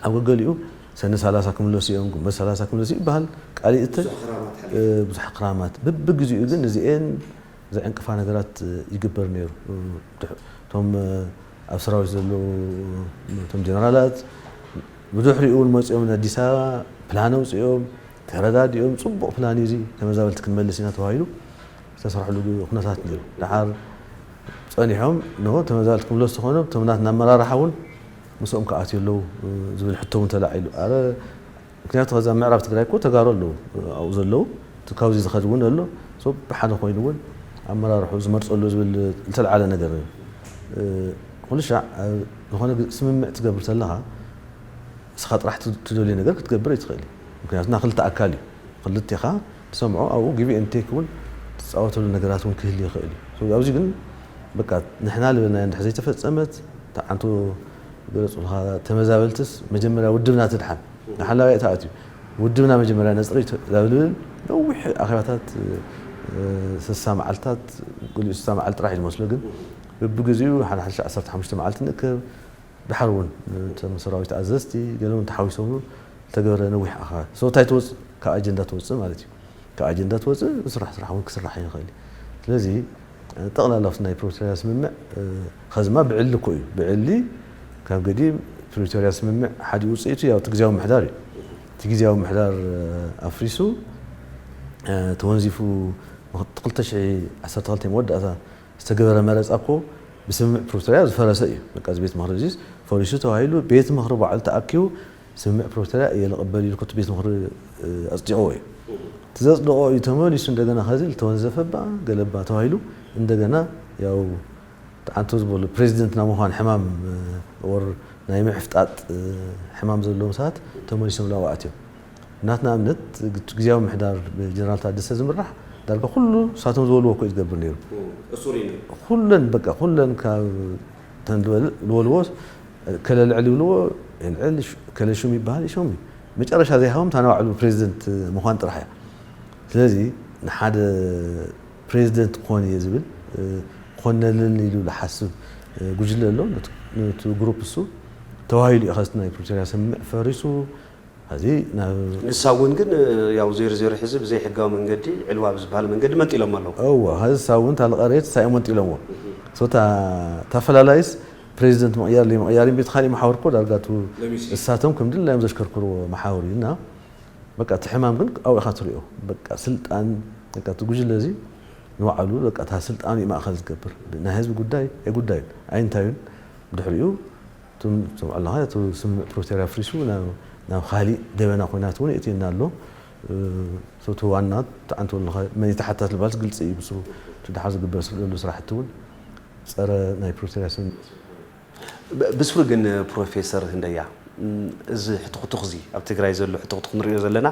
ኣብ ገገሊኡ ሰነ ሰላሳ ክምለሱ እዮም ግንቦት ሰላሳ ክምለሱ ይበሃል ቃል ይእተ ብዙሕ ክራማት በብግዚኡ ግን እዚኤን ዘዕንቅፋ ነገራት ይግበር ነይሩ። እቶም ኣብ ሰራዊት ዘለዉ እቶም ጀነራላት ብድሕሪኡ እውን መፂኦም ንኣዲስ ኣበባ ፕላን ኣውፅኦም ተረዳዲኦም ፅቡቕ ፕላን እዩ እዚ ተመዛበልቲ ክንመልስ ኢና ተባሂሉ ዝተሰርሐሉ ኩነታት ነይሩ። ደሓር ፀኒሖም ኖ ተመዛበልቲ ክምለሱ ተኾይኖም እቶም ናትና ኣመራርሓ እውን ምስኦም ክኣትዩ ኣለዉ ዝብል ሕቶ እውን ተላዒሉ። ኣረ ምክንያቱ ከዛ ምዕራብ ትግራይ እኮ ተጋሩ ኣለዉ ኣብኡ ዘለዉ እቲ ካብዚ ዝኸድ እውን ኣሎ። So ብሓደ ኮይኑ እውን ኣመራርሑ ዝመርፀሉ ዝብል ዝተልዓለ ነገር እዩ። ኩሉ ሻዕ ዝኾነ ስምምዕ ትገብር ተለኻ እስኻ ጥራሕ ትደልዮ ነገር ክትገብር ኣይትኽእል እዩ። ምክንያቱ ና ክልተ ኣካል እዩ ክልቴኻ ትሰምዖ ኣብኡ give and take እውን ትፃወተሉ ነገራት እውን ክህል ይኽእል እዩ። ኣብዚ ግን በቃ ንሕና ልበልናዮ እንድሕር ዘይተፈፀመት ተዓንቶ ገለፁልካ ተመዛበልትስ መጀመርያ ውድብና ትድሓን ንሓላባይ ተኣትዩ ውድብና መጀመርያ ነፅሪ ላብልብል ነዊሕ ኣኼባታት ስሳ መዓልታት ገሊኡ ስሳ መዓልቲ ጥራሕ እዩ ዝመስሎ ግን በብግዚኡ ሓደ ሓደ ዓሰርተ ሓሙሽተ መዓልቲ ንእከብ ደሓር እውን እቶም ሰራዊት ኣዘዝቲ ገለ እውን ተሓዊሶምሉ ዝተገበረ ነዊሕ ኣኻ so እንታይ ትወፅእ ካብ ኣጀንዳ ትወፅእ ማለት እዩ ካብ ኣጀንዳ ትወፅእ ዝስራሕ ስራሕ እውን ክስራሕ ይኽእል እዩ ስለዚ ጠቕላላ ናይ ፕሪቶርያ ስምምዕ ኸዝማ ብዕሊ እኮ እዩ ብዕሊ ካብ ገዲም ፕሪቶርያ ስምምዕ ሓደ ውፅኢቱ ያው እቲ ግዜያዊ ምሕዳር እዩ እቲ ግዜያዊ ምሕዳር ኣፍሪሱ ተወንዚፉ ክልተ ሽሕ ዓሰርተ ክልተ መወዳእታ ዝተገበረ መረፃ እኮ ብስምምዕ ፕሪቶርያ ዝፈረሰ እዩ በቃ እዚ ቤት ምኽሪ እዚስ ፈሪሱ ተባሂሉ ቤት ምኽሪ ባዕሉ ተኣኪቡ ስምምዕ ፕሪቶርያ እየ ልቕበል ኢሉ እቲ ቤት ምኽሪ ኣፅዲቕዎ እዩ እቲ ዘፅደቖ እዩ ተመሊሱ እንደገና ከዚ ዝተወንዘፈ ባ ገለባ ተባሂሉ እንደገና ያው ተዓንቶ ዝበሉ ፕሬዚደንት ናይ ምዃን ሕማም or ናይ ምሕፍጣጥ ሕማም ዘለዎም ሰባት ተመሊሶም ላብኡ ኣትዮም ናትና እምነት ግዝያዊ ምሕዳር ብጀነራል ታደሰ ዝምራሕ ዳርጋ ኩሉ ሳቶም ዝበልዎ እኮ እዩ ዝገብር ነይሩ እሱር እዩ ነይሩ። ኩለን በቃ ኩለን ካብ ተን ዝበል- ዝበልዎ ከለ ልዕል ይብልዎ የልዕል ሽ- ከለ ሹም ይበሃል ይሾም እዩ መጨረሻ ዘይሃቦም እታ ንባዕሉ ፕሬዚደንት ምዃን ጥራሕ እያ ስለዚ ንሓደ ፕሬዚደንት ክኾን እየ ዝብል ክኾነልን ኢሉ ዝሓስብ ጉጅለ ኣሎ ነቲ ግሩፕ እሱ ተዋሂሉ እዩ ኸዚ ናይ ፕሪቶርያ ስምምዕ ፈሪሱ ኸዚ ናብ ንሳ እውን ግን ያው ዜሮ ዜሮ ሕዚ ብዘይ ሕጋዊ መንገዲ ዕልዋ ብዝበሃል መንገዲ መንጢሎም ኣለዉ እወ ኸዚ እሳ እውን እታ ዝቐረየት እሳ እዮም መንጢሎምዎ ሶ እታ እታ ፈላላይስ ፕሬዚደንት ምቕያር ለይ ምቕያር እምቢ እቲ ካሊእ መሓውር እኮ ዳርጋ እቱ ለሚሲ እሳቶም ከም ድላዮም ዘሽከርክርዎ መሓውር እዩ እና በቃ እቲ ሕማም ግን ኣብኡ ኢኻ ትሪኦ በቃ ስልጣን በቃ እቲ ጉጅለ እዚ ንባዕሉ በቃ እታ ስልጣኑ እዩ ማእኸል ዝገብር ናይ ህዝቢ ጉዳይ ኣይጉዳዩን ኣይንታዩን ብድሕሪኡ እቶም ትሰምዖ ኣለኻ እቲ ስምምዕ ፕሪቶርያ ኣፍሪሱ ናብ- ናብ ካሊእ ደበና ኮይናት እውን የእትየና ኣሎ እቲ ዋና ተዓንቶ ኣለኻ መን ተሓታት ልባልስ ግልፂ እዩ ብሱ እቲ ድሓር ዝግበር ዘሎ ስራሕቲ እውን ፀረ ናይ ፕሪቶርያ ስምምዕ ብስሩ ግን ፕሮፌሰር ህንደያ፣ እዚ ሕትኹቱኽ እዚ ኣብ ትግራይ ዘሎ ሕትኹቱኽ ንሪኦ ዘለና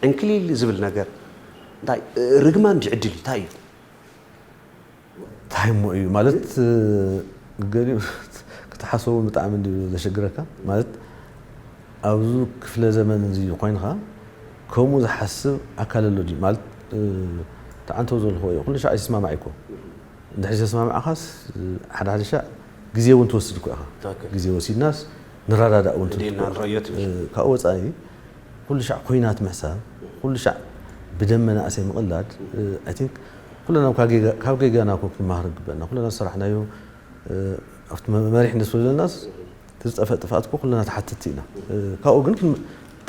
ዕንክሊል ዝብል ነገር እንታይ ርግማን ድዩ ዕድል እዩ? እንታይ እዩ? እንታይ እሞ እዩ ማለት ገሊኡ ክትሓስቦ ብጣዕሚ እንዲ ዘሸግረካ ማለት ኣብዚ ክፍለ ዘመን እዚ ኮይንካ ከምኡ ዝሓስብ ኣካል ኣሎ ድዩ ማለት ተዓንተው ዘልክዎ እዩ ኩሉ ሻዕ ይስማማዕ ይኮ እንድሕር ዝተስማማዕኻስ ሓደ ሓደ ሻዕ ግዜ እውን ትወስድ እኮ ኢኻ ግዜ ወሲድናስ ንረዳዳእ እውን ዲና ንረዮ ትብል ካብኡ ወፃኢ ኩሉ ሻዕ ኮይናት ምሕሳብ ኩሉ ሻዕ ብደም መናእሰይ ምቕላድ I think ኩለና ካብ ጌጋና ኮ ክንመሃር ግበና ኩለና ዝሰራሕናዮ ኣብቲ መሪሕነት ስለ ዘለናስ ዝጠፈ ጥፍኣት ኮ ኩለና ተሓተቲ ኢና ካብኡ ግን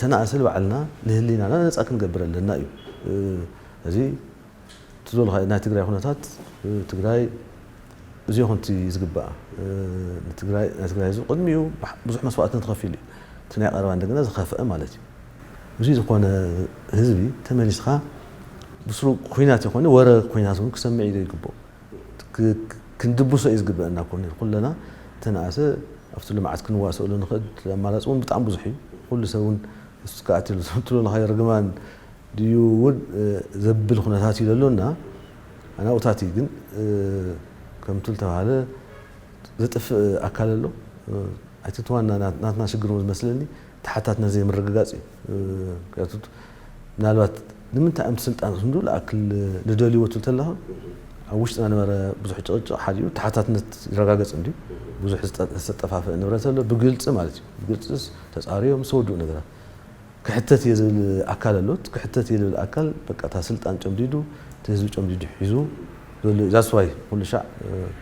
ተናእሰል ባዕልና ንህሊናና ነፃ ክንገብር ኣለና እዩ እዚ ትዞልኻ ናይ ትግራይ ኩነታት ትግራይ እዚኦ ከምቲ ዝግባኣ ናይ ትግራይ እዚ ቅድሚኡ ብዙሕ መስዋእትን ተኸፊሉ እዩ እቲ ናይ ቀረባ እንደገና ዝኸፍአ ማለት እዩ እዚ ዝኾነ ህዝቢ ተመሊስኻ ብስሩ ኩናት ይኾነ ወረ ኩናት እውን ክሰምዕ ኢሉ ይግብኦ ክንድብሶ እዩ ዝግበአና ኮነ ኩለና ተነኣሰ ኣብቲ ልምዓት ክንዋሰእሉ ንኽእል ኣማራፂ እውን ብጣዕሚ ብዙሕ እዩ ኩሉ ሰብ እውን ክኣትሉ ትብሎ ለኻዮ ርግማን ድዩ እውን ዘብል ኩነታት እዩ ዘሎና ኣናብኡታት እዩ ግን ከምቱ ዝተባሃለ ዘጥፍእ ኣካል ኣሎ ኣይትትዋና ናትና ሽግር ዝመስለኒ ተሓታትነት ዘይምርግጋፅ እዩ ምክንያቱ ምናልባት ንምንታይ እዮም ስልጣን ክንዱ ለኣክል ንደልይዎ ትብል ተለኻ ኣብ ውሽጥና ነበረ ብዙሕ ጭቕጭቕ ሓዲኡ ተሓታትነት ይረጋገፅ እንዲ ብዙሕ ዝተጠፋፍአ ንብረት ኣሎ ብግልፂ ማለት እዩ ብግልፂ ተፃርዮም ዝተወድኡ ነገራት ክሕተት እየ ዝብል ኣካል ኣሎ ክሕተት እየ ዝብል ኣካል በቃ እታ ስልጣን ጨምዲዱ እቲ ህዝቢ ጨምዲዱ ሒዙ ዘሎ እዩ that's why ኩሉ ሻዕ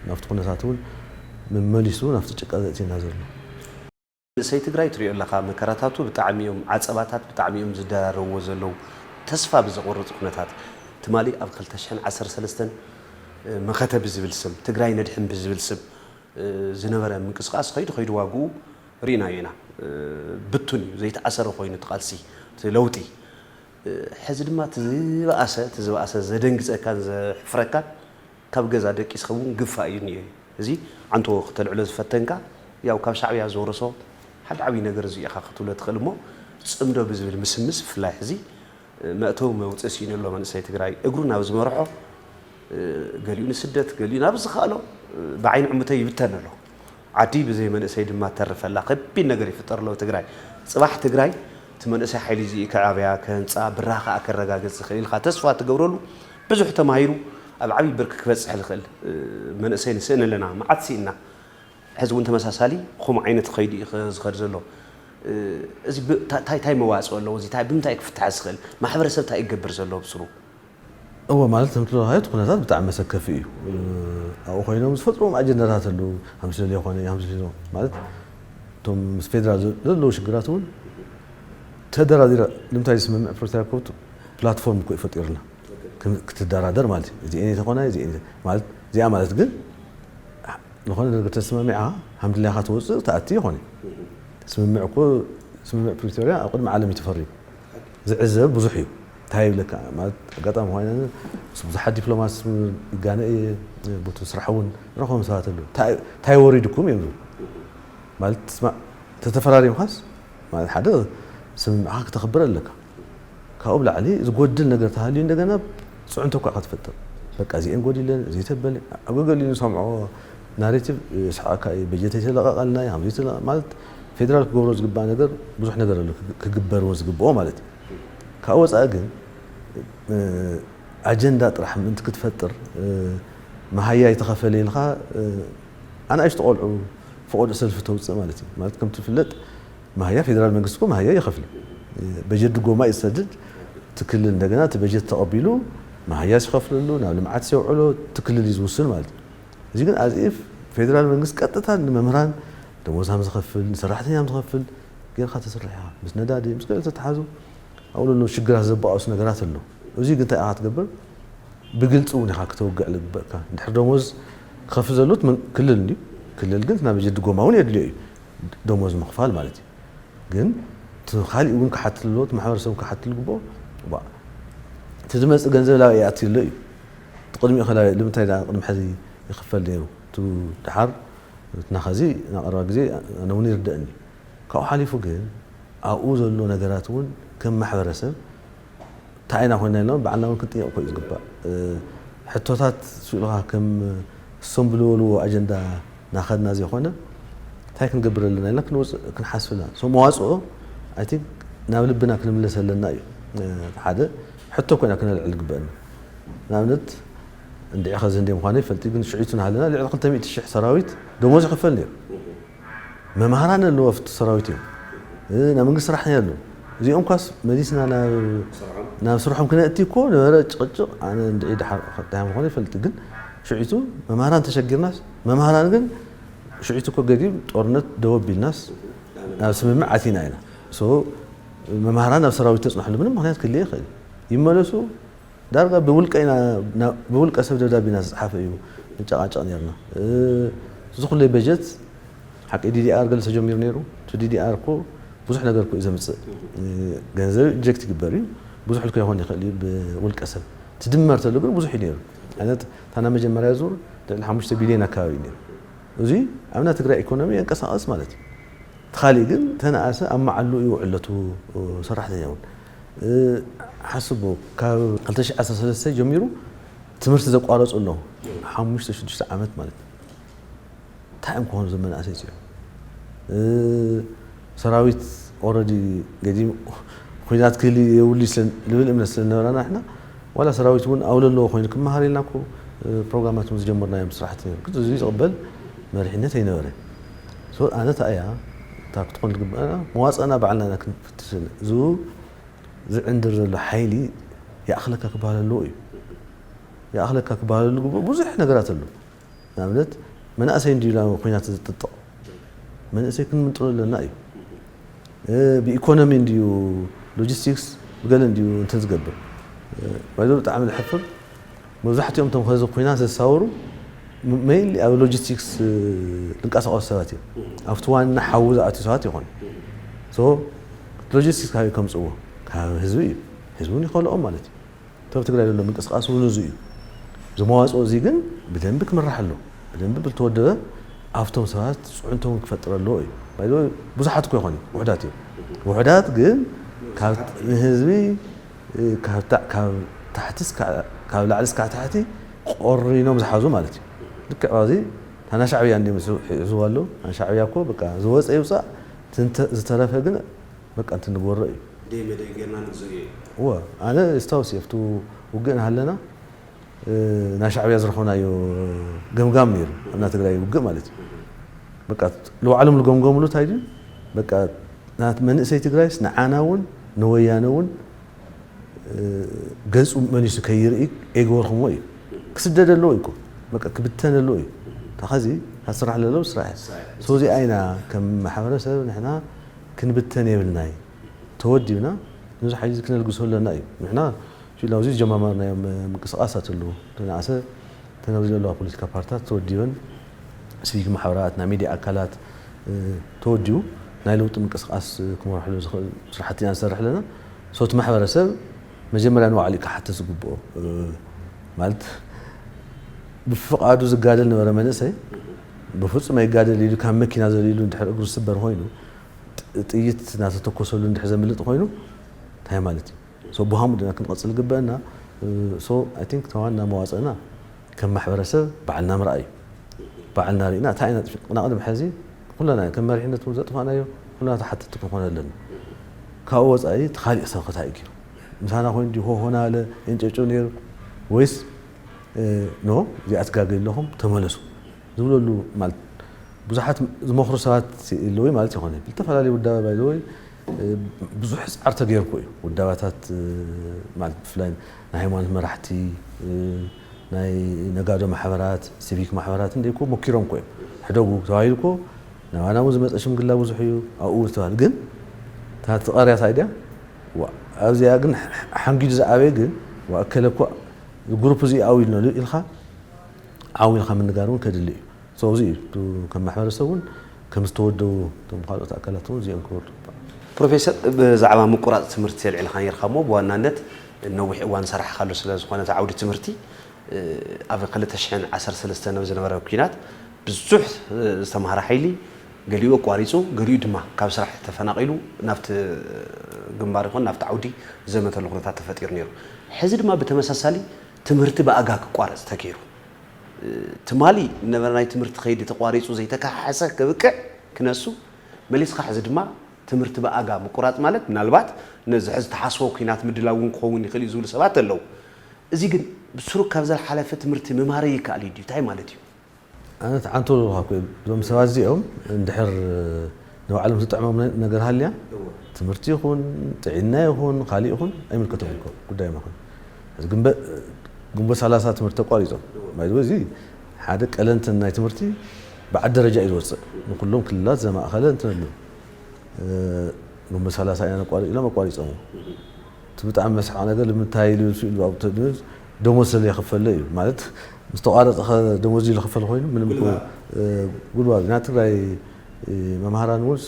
ናብቲ ኩነታት እውን መመሊሱ ናብቲ ጭቃ ዘእትየና ዘሎ ንእሰይ ትግራይ ትሪኦ ኣለኻ መከራታቱ ብጣዕሚ እዮም ዓፀባታት ብጣዕሚ እዮም ዝደራረብዎ ዘለዉ ተስፋ ብዘቆርፅ ኩነታት ትማሊ ኣብ ክልተ ሽሕን ዓሰርተ ሰለስተን መኸተ ብዝብል ስም ትግራይ ነድሕን ብዝብል ስም ዝነበረ ምንቅስቃስ ኸይዱ ኸይዱ ዋግኡ ርኢናዮ ኢና ብቱን እዩ ዘይተኣሰረ ኮይኑ ትቃልሲ ለውጢ ሕዚ ድማ ትዝበኣሰ ትዝበኣሰ ዘደንግፀካን ዘሕፍረካን ካብ ገዛ ደቂስካ እውን ግፋ እዩ እኒኦ እዚ ዓንቶ ክተልዕሎ ዝፈተንካ ያው ካብ ሻዕብያ ዝወረሶ ሓደ ዓብዪ ነገር እዚ ኢኻ ክትብሎ ትኽእል እሞ ፅምዶ ብዝብል ምስምስ ብፍላይ ሕዚ መእተዊ መውፅኢ ስኢኑ ኣሎ መንእሰይ ትግራይ እግሩ ናብ ዝመርሖ ገሊኡ ንስደት ገሊኡ ናብ ዝኸኣሎ ብዓይኒ ዕሙተይ ይብተን ኣሎ ዓዲ ብዘይ መንእሰይ ድማ ተርፍ ኣላ ከቢድ ነገር ይፍጠር ኣሎ ትግራይ ፅባሕ ትግራይ እቲ መንእሰይ ሓይሊ እዚ ከዓብያ ከህንፃ ብራኸ ከረጋግፅ ዝኽእል ኢልካ ተስፋ ትገብረሉ ብዙሕ ተማሂሩ ኣብ ዓብዪ ብርኪ ክበፅሕ ዝኽእል መንእሰይ ንስእን ኣለና መዓት ስኢና ሕዚ እውን ተመሳሳሊ ከምኡ ዓይነት ኸይዱ እዩ ዝኸድ ዘሎ እዚ እንታይ መዋፅኦ ኣለዎ እዚ ብምንታይ ክፍታሕ ዝኽእል ማሕበረሰብ እንታይ ይገብር ዘሎ ብስሩ እወ ማለት ከምቲ ዝበልካዮ እቲ ኩነታት ብጣዕሚ መሰከፊ እዩ ኣብኡ ኮይኖም ዝፈጥሮም ኣጀንዳታት ኣለዉ ሃምስለ ይኾነ ሃምስለ ማለት እቶም ምስ ፌደራል ዘለዉ ሽግራት እውን ተደራዲረ ንምንታይ ዝስምምዕ ፕሮጀክት ኮቱ ፕላትፎርም እኮ ይፈጢርና ክትደራደር ማለት እዩ እዚኤን የተኾነ ማለት እዚኣ ማለት ግን ዝኾነ ነገር ተስማሚዕኻ ሃምድላይኻ ትወፅእ ተኣቲ ይኾነ ስምምዕ እኮ ስምምዕ ፕሪቶሪያ ኣብ ቅድሚ ዓለም እዩ ተፈሪሙ ዝዕዘብ ብዙሕ እዩ እንታይ ይብለካ ማለት ኣጋጣሚ ኮይነ ምስ ብዙሓት ዲፕሎማት ይጋነ እየ ቦቱ ስራሕ እውን ረኸቦም ሰባት ኣለዉ እንታይ ወሪድኩም እዮም ዝብሉ ማለት ስማዕ ተተፈራሪምካስ ማለት ሓደ ስምምዕኻ ክተኽብር ኣለካ ካብኡ ብላዕሊ ዝጎድል ነገር ተሃልዩ እንደገና ፅዕንቶ እኳ ክትፈጥር በቃ እዚኤን ጎዲለን እዚ ተበል ኣብ ገገሊኡ ንሰምዖ ናሬቲቭ ስሓቃ እዩ በጀት ኣይተለቀቀልና እዩ ከምዚ ማለት ፌደራል ክገብሮ ዝግባእ ነገር ብዙሕ ነገር ኣሎ ክግበርዎ ዝግብኦ ማለት እዩ ካብ ወፃኢ ግን ኣጀንዳ ጥራሕ ምእንቲ ክትፈጥር መሃያ ይተኸፈለ ኢልካ ኣናእሽቱ ቆልዑ ፈቆዶ ሰልፊ ተውፅእ ማለት እዩ ማለት ከምቲ ዝፍለጥ መሃያ ፌደራል መንግስቲ እኮ መሃያ ይኸፍል በጀት ድጎማ ይሰድድ ትክልል እንደገና እቲ በጀት ተቐቢሉ መሃያ ሲኸፍለሉ ናብ ልምዓት ሲውዕሎ ትክልል እዩ ዝውስን ማለት እዩ እዚ ግን ኣዚፍ ፌደራል መንግስቲ ቀጥታ ንመምህራን ደሞዛም ዝኸፍል ንሰራሕተኛም ዝኸፍል ጌርካ ተስርሕ ኢኻ ምስ ነዳዲ ምስ ገለ ተተሓዙ ኣብኡ ለሎ ሽግራት ዘባኣሱ ነገራት ኣሎ እዚ ግን እንታይ ኢኻ ትገብር ብግልፂ እውን ኢኻ ክተውግዕ ዝግበእካ እንድሕር ደሞዝ ክኸፍል ዘሎ ክልል እንድዩ ክልል ግን ናብ በጀት ድጎማ እውን የድልዮ እዩ ደሞዝ ምኽፋል ማለት እዩ ግን እቲ ካሊእ እውን ክሓትት ኣለዎ እቲ ማሕበረሰብ ክሓትት ዝግብኦ እቲ ዝመፅእ ገንዘብ ላበይ ይኣትዩ ኣሎ እዩ እቲ ቅድሚኡ ከላበይ ንምንታይ ደኣ ቅድሚ ሕዚ ይኽፈል ነይሩ እቲ ደሓር ናኸዚ ናቐረባ ግዜ ኣነ እውን ይርደእኒ። ካብኡ ሓሊፉ ግን ኣብኡ ዘሎ ነገራት እውን ከም ማሕበረሰብ እንታይ ኢና ኮይና ኢሎም ባዕልና እውን ክንጥየቕ ኮዩ ዝግባእ። ሕቶታት ስኢሉኻ ከም እሶም ብልበልዎ ኣጀንዳ ናኸድና ዘይኮነ እንታይ ክንገብር ኣለና ኢልና ክንወፅእ ክንሓስብ ኣለና። መዋፅኦ ኣይቲንክ ናብ ልብና ክንምለስ ኣለና እዩ። ሓደ ሕቶ ኮይና ክነልዕል ግበአና። ንኣብነት እንድዒ ኸዚ እንደ ምዃኑ ይፈልጥ ግን ሽዒቱ ናሃለና ልዕሊ ክልተ ሚእቲ ሽሕ ሰራዊት ደሞዝ ይኽፈል ነይሩ። መምሃራን ኣለዎ ኣብቲ ሰራዊት እዮም። ናብ መንግስቲ ሰራሕተኛ ኣለዎ። እዚኦም ኳስ መሊስና ናብ ስርሖም ክነእቲ እኮ ነበረ ጭቕጭቕ። ኣነ እንድዒ ድሓር ዳያ ምዃኑ ይፈልጥ ግን ሽዒቱ መምሃራን ተሸጊርናስ መምሃራን ግን ሽዒቱ እኮ ገዲም ጦርነት ደው ኣቢልናስ ናብ ስምምዕ ኣቲና ኢና። መምሃራን ናብ ሰራዊት ተፅንሕሉ ምንም ምክንያት ክልየ ይኽእል ይመለሱ ዳርጋ ብውልቀ ኢና ብውልቀ ሰብ ደብዳቤ ኢና ዝፀሓፈ እዩ ንጨቃጨቅ ነርና። እዚ ኩለይ በጀት ሓቂ ዲዲኣር ገለ ተጀሚሩ ነይሩ። እቲ ዲዲኣር እኮ ብዙሕ ነገር እኮ እዩ ዘምፅእ። ገንዘብ ኢንጀክት ይግበር እዩ። ብዙሕ ልኮ ይኾን ይኽእል እዩ ብውልቀ ሰብ ትድመር ተሎ ግን ብዙሕ እዩ ነይሩ። ዓይነት ታና መጀመርያ ዙር ልዕሊ ሓሙሽተ ቢልዮን ኣካባቢ እዩ ነይሩ። እዚ ኣብና ትግራይ ኢኮኖሚ የንቀሳቐስ ማለት እዩ። እቲ ካሊእ ግን ተነኣሰ ኣብ መዓሉ እዩ ውዕለቱ ሰራሕተኛ እውን ሓስቦ ካብ ክልተ ሽሕ ዓሰርተ ሰለስተ ጀሚሩ ትምህርቲ ዘቋረፁ ኣለዉ ሓሙሽተ ሽዱሽተ ዓመት ማለት እንታይ እዮም ክኾኑ ዘመናእሰይ እዮም ሰራዊት ኦረዲ ገዲም ኩናት ክህሊ የብሉ ልብል እምነት ስለነበራና ሕና ዋላ ሰራዊት እውን ኣው ለለዎ ኮይኑ ክመሃር ኢልና እኮ ፕሮግራማት ዝጀመርናዮም ስራሕቲ ነይሩ ግን እዚ ዝቕበል መሪሕነት ኣይነበረ ኣነ እታ እያ እታ ክትኾን ዝግበአና መዋፅእና ባዕልና ኢና ክንፍትሽ እዚ ዝዕንድር ዘሎ ሓይሊ ይኣኽለካ ክበሃል ኣለዎ እዩ ይኣኽለካ ክበሃል ዝግብኦ ብዙሕ ነገራት ኣሎ ንኣብነት መናእሰይ እንድዩ ናብ ኩናት ዝጥጥቕ መንእሰይ ክንምንጥሎ ኣለና እዩ ብኢኮኖሚ እንድዩ ሎጂስቲክስ ብገለ እንድዩ እንትን ዝገብር ባይዞ ብጣዕሚ ዝሕፍር መብዛሕትኦም እቶም ከዚ ኩናት ዘሳውሩ ሜይንሊ ኣብ ሎጂስቲክስ ዝንቀሳቐሱ ሰባት እዮም ኣብቲ ዋና ሓዊ ዝኣትዩ ሰባት ይኾኑ ሎጂስቲክስ ካበይ ከምፅዎ ካብ ህዝቢ እዩ ህዝቢ እውን ይኸልኦም ማለት እዩ እቶም ትግራይ ዘሎ ምንቅስቃስ እውን እዚ እዩ እዚ መዋፅኦ እዚ ግን ብደንቢ ክምራሕ ኣሎ ብደንቢ ብልተወደበ ኣብቶም ሰባት ፅዕንቶ እውን ክፈጥር ኣለዎ እዩ ብዙሓት እኮ ይኾኑ ውሕዳት እዮም ውሕዳት ግን ንህዝቢ ካብ ታሕቲ ካብ ላዕሊ እስካዕ ታሕቲ ቆሪኖም ዝሓዙ ማለት እዩ ልክዕ እዚ ታና ሻዕብያ እንዲ ሒዝዋ ኣሎ ሻዕብያ እኮ በቃ ዝወፀ ይውፃእ ዝተረፈ ግን በቃ እንትን ንግበሮ እዩ ደይ መደይ ጌርና ንግዝኦ እዩ እወ ኣነ ስታውስ እየ ኣብቲ ውግእ ንሃለና ናይ ሻዕብያ ዝረኸብናዮ ገምጋም ነይሩ ኣብና ትግራይ ውግእ ማለት እዩ በቃ ልባዕሎም ዝገምገምሉ እንታይ ድዩ በቃ ናት መንእሰይ ትግራይስ ንዓና እውን ንወያነ እውን ገፁ መሊሱ ከይርኢ የግበርኩምዎ እዩ ክስደድ ኣለዎ እዩ በቃ ክብተን ኣለዎ እዩ ታኸዚ ካስራሕ ለለው ስራሕ እዚኣ ኢና ከም ማሕበረሰብ ንሕና ክንብተን የብልናይ ተወዲብና ነዚ ሓይሊ ክነልግሶ ኣለና እዩ ንሕና ሽላ ኣብዚ ዝጀማመርናዮም ምንቅስቃሳት ኣለዉ ተናእሰ ተነብዚ ዘለዋ ፖለቲካ ፓርትታት ተወዲበን ሲቪክ ማሕበራት ናይ ሚድያ ኣካላት ተወዲቡ ናይ ለውጢ ምንቅስቃስ ክመርሕሉ ዝኽእል ስራሕቲ ኢና ንሰርሕ ኣለና ሶቲ ማሕበረሰብ መጀመርያ ንባዕሉ ክሓትት ዝግብኦ ማለት ብፍቃዱ ዝጋደል ነበረ መንእሰይ ብፍፁም ኣይጋደል ኢሉ ካብ መኪና ዘሊሉ እንድሕር እግሩ ዝስበር ኮይኑ ጥይት እናተተኮሰሉ እንድሕር ዘምልጥ ኮይኑ እንታይ ማለት እዩ ብሃሙ ድና ክንቐፅል ግበአና ሶ ኣይ ቲንክ ተዋና መዋፅእና ከም ማሕበረሰብ ባዕልና ምርኣይ እዩ ባዕልና ርኢና እንታይ ኢና ጥፊ ቅናቕድም ሕዚ ኩለና ከም መሪሕነት እውን ዘጥፋእናዮ ኩለና ተሓተቲ ክንኾን ኣለና ካብኡ ወፃኢ ተኻሊእ ሰብ ክታይ እዩ ምሳና ኮይኑ ዲሆ ሆና ኣለ የንጨጭ ነይሩ ወይስ ኖ እዚኣ ትጋገ ኣለኹም ተመለሱ ዝብለሉ ማለት ብዙሓት ዝመኽሩ ሰባት ኣለዉ ማለት ይኾነ ዝተፈላለዩ ውዳበ ባይዘወይ ብዙሕ ፃዕር ተገይርኩ እዩ ውዳባታት ማለት ብፍላይ ናይ ሃይማኖት መራሕቲ ናይ ነጋዶ ማሕበራት ሲቪክ ማሕበራት እንደ እኮ ሞኪሮም እኮ እዮም ሕደጉ ተባሂሉ እኮ ናባና እውን ዝመፀ ሽምግላ ብዙሕ እዩ ኣብኡ ዝተባህል ግን እታ ትቐርያ እንታይ ድያ ኣብዚኣ ግን ሓንጊዱ ዝኣበየ ግን እከለ እኮ ግሩፕ እዚ ኣው ኢልና ኢልካ ዓው ኢልካ ምንጋር እውን ከድሊ እዩ So እዚ እዩ እቲ ከም ማሕበረሰብ እውን ከም ዝተወደቡ እቶም ካልኦት ኣካላት እውን እዚኦም ክወዱ ይግባእ። ፕሮፌሰር ብዛዕባ ምቁራፅ ትምህርቲ ኣልዒልካ ነይርካ እሞ ብዋናነት ነዊሕ እዋን ሰራሕካሉ ስለ ዝኾነ እቲ ዓውዲ ትምህርቲ ኣብ ክልተ ሽሕን ዓሰርተ ሰለስተን ኣብ ዝነበረ ኲናት ብዙሕ ዝተምሃረ ሓይሊ ገሊኡ ኣቋሪፁ፣ ገሊኡ ድማ ካብ ስራሕ ተፈናቒሉ ናብቲ ግንባር ይኹን ናብቲ ዓውዲ ዘመተሉ ኩነታት ተፈጢሩ ነይሩ። ሕዚ ድማ ብተመሳሳሊ ትምህርቲ ብኣጋ ክቋረፅ ተገይሩ። ትማሊ ነበረ ናይ ትምህርቲ ከይዲ ተቋሪፁ ዘይተካሓሰ ክብቅዕ ክነሱ፣ መሊስካ ሕዚ ድማ ትምህርቲ ብኣጋ ምቁራፅ ማለት ምናልባት ነዚ ሕዚ ተሓስቦ ኩናት ምድላው እውን ክኸውን ይኽእል እዩ ዝብሉ ሰባት ኣለዉ። እዚ ግን ብስሩ ካብ ዘልሓለፈ ትምህርቲ ምማረ ይከኣል እዩ ድዩ? እንታይ ማለት እዩ? ኣነ ተዓንቶ ዝብሉካ እኮ እዮም። እዞም ሰባት እዚኦም እንድሕር ንባዕሎም ዝጥዕሞም ነ- ነገር ሃልያ ትምህርቲ ይኹን ጥዕና ይኹን ካሊእ ይኹን ኣይምልከቶም እኮ ጉዳዮም ኣይኮን። ሕዚ ግንበ ግንቦት ሰላሳ ትምህርቲ ተቋሪፆም ማለት እዚ ሓደ ቀለንትን ናይ ትምህርቲ በዓል ደረጃ እዩ ዝወፅእ ንኩሎም ክልላት ዘማእኸለ እንትን ኣሎ ግንቦት ሰላሳ ኢና ነቋርፅ ኢሎም ኣቋሪፆም። እቲ ብጣዕሚ መስሓቕ ነገር ንምንታይ ኢሉ ኢሉ ኣብኡ ተድምፅ ደሞዝ ስለ ዘይኸፈለ እዩ ማለት ምስ ተቋረፀ ኸ ደሞዝ ኢሉ ክፈል ኮይኑ ምንም እኮ ጉልባብ ናይ ትግራይ መምሃራን እውን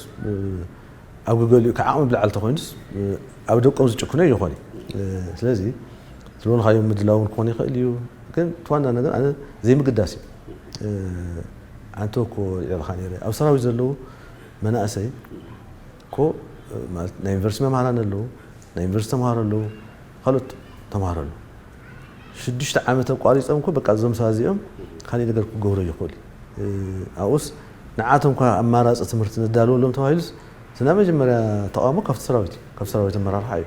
ኣብ ገገሊኡ ካብ ዓቕሚ ብላዕሊ ተኮይኑስ ኣብ ደቆም ዝጭክኖ ይኾን እዩ ስለዚ ዝበልካዮ ምድላውን ክኾን ይኽእል እዩ ግን እቲ ዋና ነገር ኣነ ዘይምግዳስ እዩ ኣንተ እኮ ይዕልኻ ነይረ ኣብ ሰራዊት ዘለዉ መናእሰይ እኮ ማለት ናይ ዩኒቨርሲቲ መምሃራን ኣለዉ ናይ ዩኒቨርሲቲ ተምሃሮ ኣለዉ ካልኦት ተምሃሮ ኣለዉ ሽዱሽተ ዓመት ኣቋሪፆም እኮ በቃ እዞም ሰባት እዚኦም ካሊእ ነገር ክገብሮ ይኽእሉ ኣብኡስ ንዓቶም ኳ ኣማራፂ ትምህርቲ ነዳልወሎም ተባሂሉስ እቲ ናይ መጀመርያ ተቃውሞ ካብቲ ሰራዊት እዩ ካብ ሰራዊት ኣመራርሓ እዩ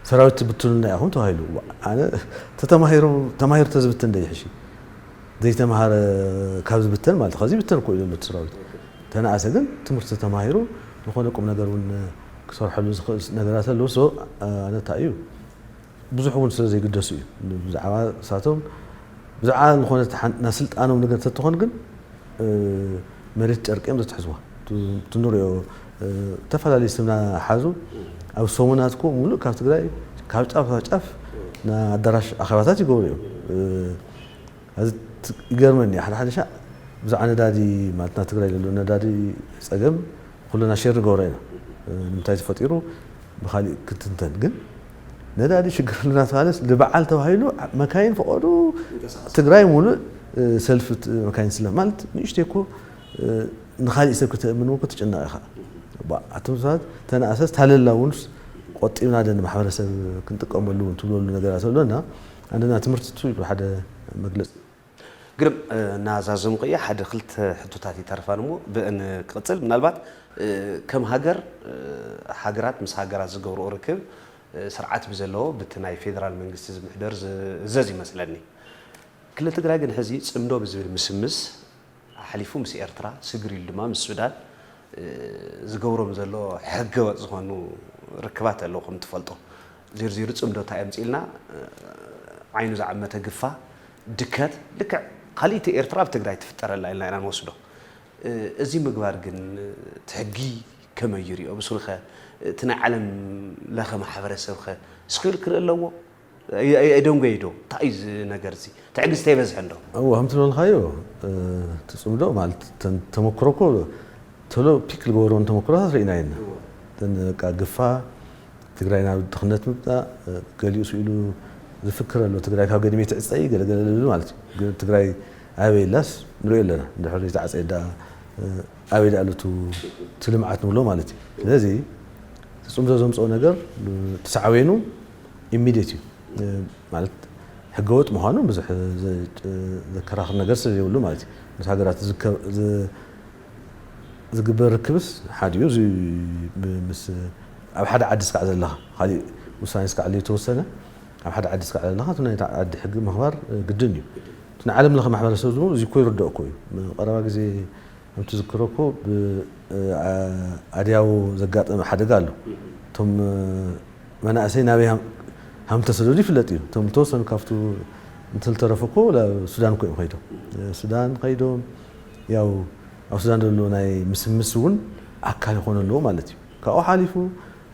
ሰራዊት ትብትኑና ኢኹም ተባሂሉ ኣነ ተማሂሩ ተማሂሩ ተዝብትን ደ ይሕሽ ዘይተማሃረ ካብ ዝብተን ማለት ከዚ ብተን እኮ እዩ ዘሎ እቲ ሰራዊት ተነኣሰ ግን ትምህርቲ ተማሂሩ ዝኾነ ቁም ነገር እውን ክሰርሐሉ ዝኽእል ነገራት ኣለዎ so ኣነ እንታይ እዩ ብዙሕ እውን ስለ ዘይግደሱ እዩ ብዛዕባ እሳቶም ብዛዕባ ዝኾነ ናይ ስልጣኖም ነገር ተትኾን ግን መሬት ጨርቂ እዮም ዘትሕዝዋ ትንሪኦ ዝተፈላለዩ ስምና ሓዙ ኣብ ሰሙናት ኮ ሙሉእ ካብ ትግራይ ካብ ጫፍ ካብ ጫፍ ንኣዳራሽ ኣኼባታት ይገብሩ እዮም ይገርመኒ ሓደ ሓደ ሻዕ ብዛዕባ ነዳዲ ማለት ናብ ትግራይ ዘሎ ነዳዲ ፀገም ኩልና ሼር ንገብሮ ኢና ንምንታይ ተፈጢሩ ብካሊእ ክትንተን ግን ነዳዲ ሽግር ኣለና ተባለስ ንበዓል ተባሂሉ መካይን ፈቐዱ ትግራይ ሙሉእ ሰልፊ መካይን ስለ ማለት ንእሽተይ እኮ ንካሊእ ሰብ ከተእምንዎ ክትጭነቕ ኢኻ ኣቶም ሰባት ተነኣሰስ ታለላ እውን ቆጢብና ደን ማሕበረሰብ ክንጥቀመሉ እውን ትብለሉ ነገራት ኣለና ኣንደና ትምህርቲ ቱ ሓደ መግለፂ ግርም ናዛዘምኩ እየ ሓደ ክልተ ሕቶታት ይተርፋን እሞ ብእን ክቕፅል ምናልባት ከም ሃገር ሃገራት ምስ ሃገራት ዝገብርኦ ርክብ ስርዓት ብዘለዎ ብቲ ናይ ፌደራል መንግስቲ ዝምሕደር ዝእዘዝ ይመስለኒ ክልል ትግራይ ግን ሕዚ ፅምዶ ብዝብል ምስምስ ኣሕሊፉ ምስ ኤርትራ ስግር ኢሉ ድማ ምስ ሱዳን ዝገብሮም ዘሎ ሕገወጥ ዝኾኑ ርክባት ኣለዉ ከም ትፈልጦ ዚርዚሩ ፅምዶ እንታይ የምፅልና ዓይኑ ዝዓመተ ግፋ ድከት ልክዕ ካልእቲ ኤርትራ ኣብ ትግራይ ትፍጠረላ ኢልና ኢና ንወስዶ እዚ ምግባር ግን ትሕጊ ከመይ ይሪኦ ብሱልኸ እቲ ናይ ዓለም ለኸ ማሕበረሰብኸ ስኺሉ ክርኢ ኣለዎ ኣይደንጎ ዶ እንታይ እዩ ነገር እዚ ትዕግስቲ ኣይበዝሕን ዶ እዎ ከም ትበልካዮ ትፅምዶ ማለት ተመክሮ እኮ ቶሎ ፒክ ዝገበርወን ተመክሮታት ርኢና የና እተን በቃ ግፋ ትግራይ ናብ ድኽነት ምምፃእ ገሊኡ ስኢሉ ዝፍክር ኣሎ ትግራይ ካብ ገዲመ ትዕፀይ ገለገለ ዝብል ማለት እዩ ግን ትግራይ ኣበይ ኣላስ ንሪኦ ኣለና እንድሕር ዘይተዓፀየ ዳ ኣበይ ዳ ኣሎ እቲ ልምዓት ንብሎ ማለት እዩ ስለዚ እቲ ፅምዶ ዘምፅኦ ነገር ተሳዕቤኑ ኢሚድየት እዩ ማለት ሕገወጥ ምዃኑ ብዙሕ ዘከራኽር ነገር ስለ ዘይብሉ ማለት እዩ ምስ ሃገራት ዝግበር ርክብስ ሓዲኡ እዚ ምስ ኣብ ሓደ ዓዲ ስካዕ ዘለኻ ካሊእ ውሳኔ ስካዕ ዘይተወሰነ ኣብ ሓደ ዓዲ ስካዕ ዘለኻ እቲ ናይ ዓዲ ሕጊ ምኽባር ግድን እዩ እቲ ንዓለም ለኸ ማሕበረሰብ ዝብሉ እዚ እኮ ይርድኦ እኮ እዩ ቀረባ ግዜ ከም ትዝክሮ እኮ ብኣድያቦ ዘጋጠመ ሓደጋ ኣሎ እቶም መናእሰይ ናበይ ሃም ተሰደዱ ይፍለጥ እዩ እቶም ዝተወሰኑ ካብቱ እንተልተረፉ እኮ ናብ ሱዳን እኮ እዮም ከይዶም ሱዳን ከይዶም ያው ኣብ ሱዳን ዘሎ ናይ ምስምስ እውን ኣካል ይኾነ ኣለዎ ማለት እዩ ካብኡ ሓሊፉ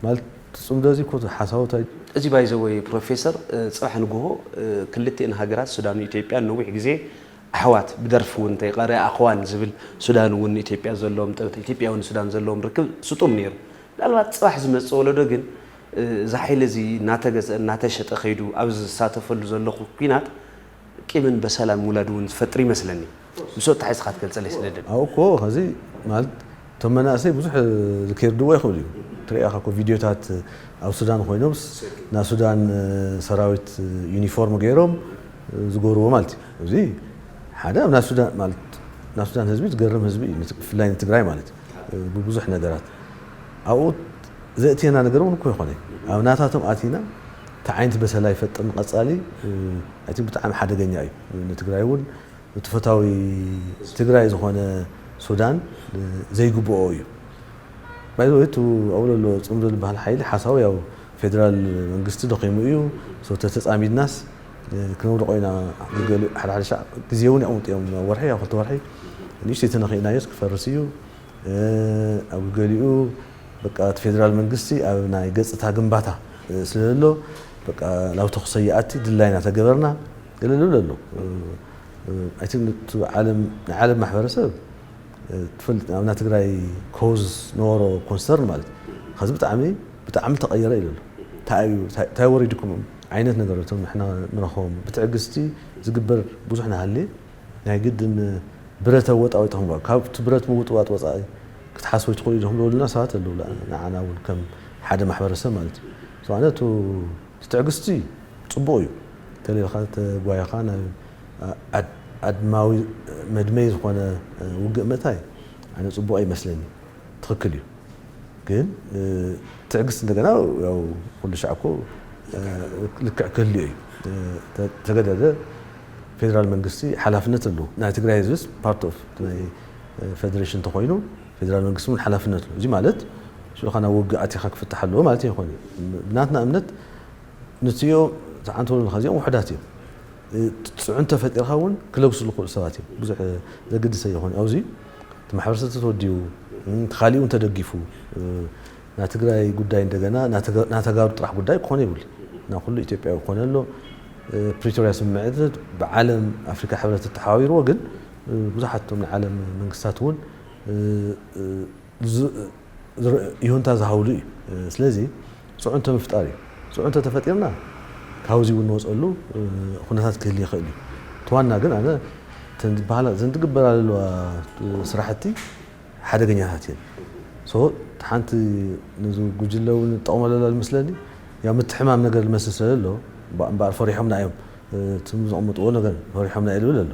ማለት ፅምዶ እዚ እኮ ሓሳቦት ኣይ እዚ ባይዘወይ ፕሮፌሰር ፅባሕ ንግሆ ክልቲኤን ሃገራት ሱዳን ኢትዮጵያን ነዊሕ ግዜ ኣሕዋት ብደርፊ እውን እንተይቀረ ኣኽዋን ዝብል ሱዳን እውን ኢትዮጵያ ዘለዎም ጠብታ ኢትዮጵያ እውን ሱዳን ዘለዎም ርክብ ስጡም ነይሩ ምናልባት ፅባሕ ዝመፅእ ወለዶ ግን እዚ ሓይሊ እዚ እናተገዝአ እናተሸጠ ከይዱ ኣብ ዝሳተፈሉ ዘለኹ ኲናት ቂምን በሰላም ምውላድ እውን ዝፈጥር ይመስለኒ። ንሱ ኣተሓሒዝካ ክትገልጸለይ ስለ ደሊ። ኣብኡ እኮ ኸዚ ማለት እቶም መናእሰይ ብዙሕ ዝከይርድዎ ይኽእሉ እዩ። ትሪኣ እኮ ቪድዮታት ኣብ ሱዳን ኮይኖምስ ናብ ሱዳን ሰራዊት ዩኒፎርም ገይሮም ዝገብርዎ ማለት እዩ። እዚ ሓደ ኣብ ናብ ሱዳን ማለት ናብ ሱዳን ህዝቢ ዝገርም ህዝቢ እዩ፣ ብፍላይ ንትግራይ ማለት እዩ። ብብዙሕ ነገራት ኣብኡ ዘእትየና ነገር እውን እኮ ይኾነ ኣብ ናታቶም ኣቲና እንታይ ዓይነት በሰላ ይፈጥር ንቐጻሊ ኣይ ቲንክ ብጣዕሚ ሓደገኛ እዩ። ንትግራይ እውን እቲ ፈታዊ ትግራይ ዝኾነ ሱዳን ዘይግብኦ እዩ። ባይዘወይ እቲ ኣብኡ ዘሎ ፅምዶ ዝበሃል ሓይሊ ሓሳዊ ያው ፌደራል መንግስቲ ደኺሙ እዩ። ሶ ተተፃሚድናስ ክነውድቆ ኢና። ግልገሉ ሓደ ሓደ ሻዕ ግዜ እውን የቕምጡ እዮም። ወርሒ ያው ክልተ ወርሒ ንእሽተይ ተነኺእናዮስ ክፈርስ እዩ። ኣብ ግልገሊኡ በቃ እቲ ፌደራል መንግስቲ ኣብ ናይ ገፅታ ግንባታ ስለ ዘሎ በቃ ናብ ተኹሶ ይኣቲ ድላይና ተገበርና ገለ ዝብል ኣሎ። ኣይ ቲንክ እቲ ዓለም ናይ ዓለም ማሕበረሰብ ትፈልጥ ኣብና ትግራይ ኮዝ ነበሮ ኮንሰርን ማለት ከዚ ብጣዕሚ ብጣዕሚ ተቐየረ ኢሉ ኣሎ። እንታይ እዩ እንታይ እንታይ ወሪድኩም ዓይነት ነገር እቶም ንሕና ንረኽቦም ብትዕግስቲ ዝግበር ብዙሕ ናሃለ ናይ ግድን ብረተ ወጣወጥ ከም ካብቲ ብረት ምውጥዋጥ ወፃኢ ክትሓስቦ ትኽእሉ ኢኹም ዝበሉና ሰባት ኣለዉ። ንዓና እውን ከም ሓደ ማሕበረሰብ ማለት እዩ። ኣነ እቲ ትዕግስቲ ፅቡቕ እዩ። ተለይልካ ተጓይኻ ናብ ኣድማዊ መድመይ ዝኾነ ውግእ መታይ ኣነ ፅቡቕ ኣይመስለኒ። ትኽክል እዩ። ግን ትዕግስቲ እንደገና ያው ኩሉ ሻዕ እኮ ልክዕ ክህልዮ እዩ። ተገደደ ፌደራል መንግስቲ ሓላፍነት ኣለዎ። ናይ ትግራይ ህዝብስ ፓርት ኦፍ ናይ ፌደሬሽን እንተኾይኑ ፌደራል መንግስቲ እውን ሓላፍነት ኣለዎ። እዚ ማለት ሽዑ ኸዓ ናብ ውግእ ኣቲኻ ክፍታሕ ኣለዎ ማለት ኣይኮነን። ብናትና እምነት ንትዮ ተዓንተሉ ነኻዚኦም ውሕዳት እዮም። ፅዑን ተፈጢርካ እውን ክለግሱ ዝኽእሉ ሰባት እዮም። ብዙሕ ዘግድስ ኣይኾነ ኣብዚ እቲ ማሕበረሰብ ተወዲቡ እቲ ካሊኡ ተደጊፉ ናይ ትግራይ ጉዳይ እንደገና ናተጋሩ ጥራሕ ጉዳይ ክኾነ ይብል ና ኩሉ ኢትዮጵያዊ ክኾነ ኣሎ። ፕሪቶርያ ስምምዕነት ብዓለም ኣፍሪካ ሕብረት ተተሓባቢርዎ ግን ብዙሓት ቶም ናይ ዓለም መንግስታት እውን ይሁንታ ዝሃብሉ እዩ። ስለዚ ፅዑንተ ምፍጣር እዩ። ፅዑንተ ተፈጢርና ካብዚ እውን ንወፀሉ ኩነታት ክህል ይኽእል እዩ። ተዋና ግን ኣነ ተንበሃላ ዘንትግበራ ዘለዋ ስራሕቲ ሓደገኛታት እየን። ሶ ሓንቲ ነዚ ጉጅለ እውን ጠቕመለላ ዝመስለኒ ያው ምትሕማም ነገር ዝመስል ስለ ዘሎ እምበኣር ፈሪሖምና እዮም ትም ዘቕምጥዎ ነገር ፈሪሖምና እየ ዝብል ኣሎ።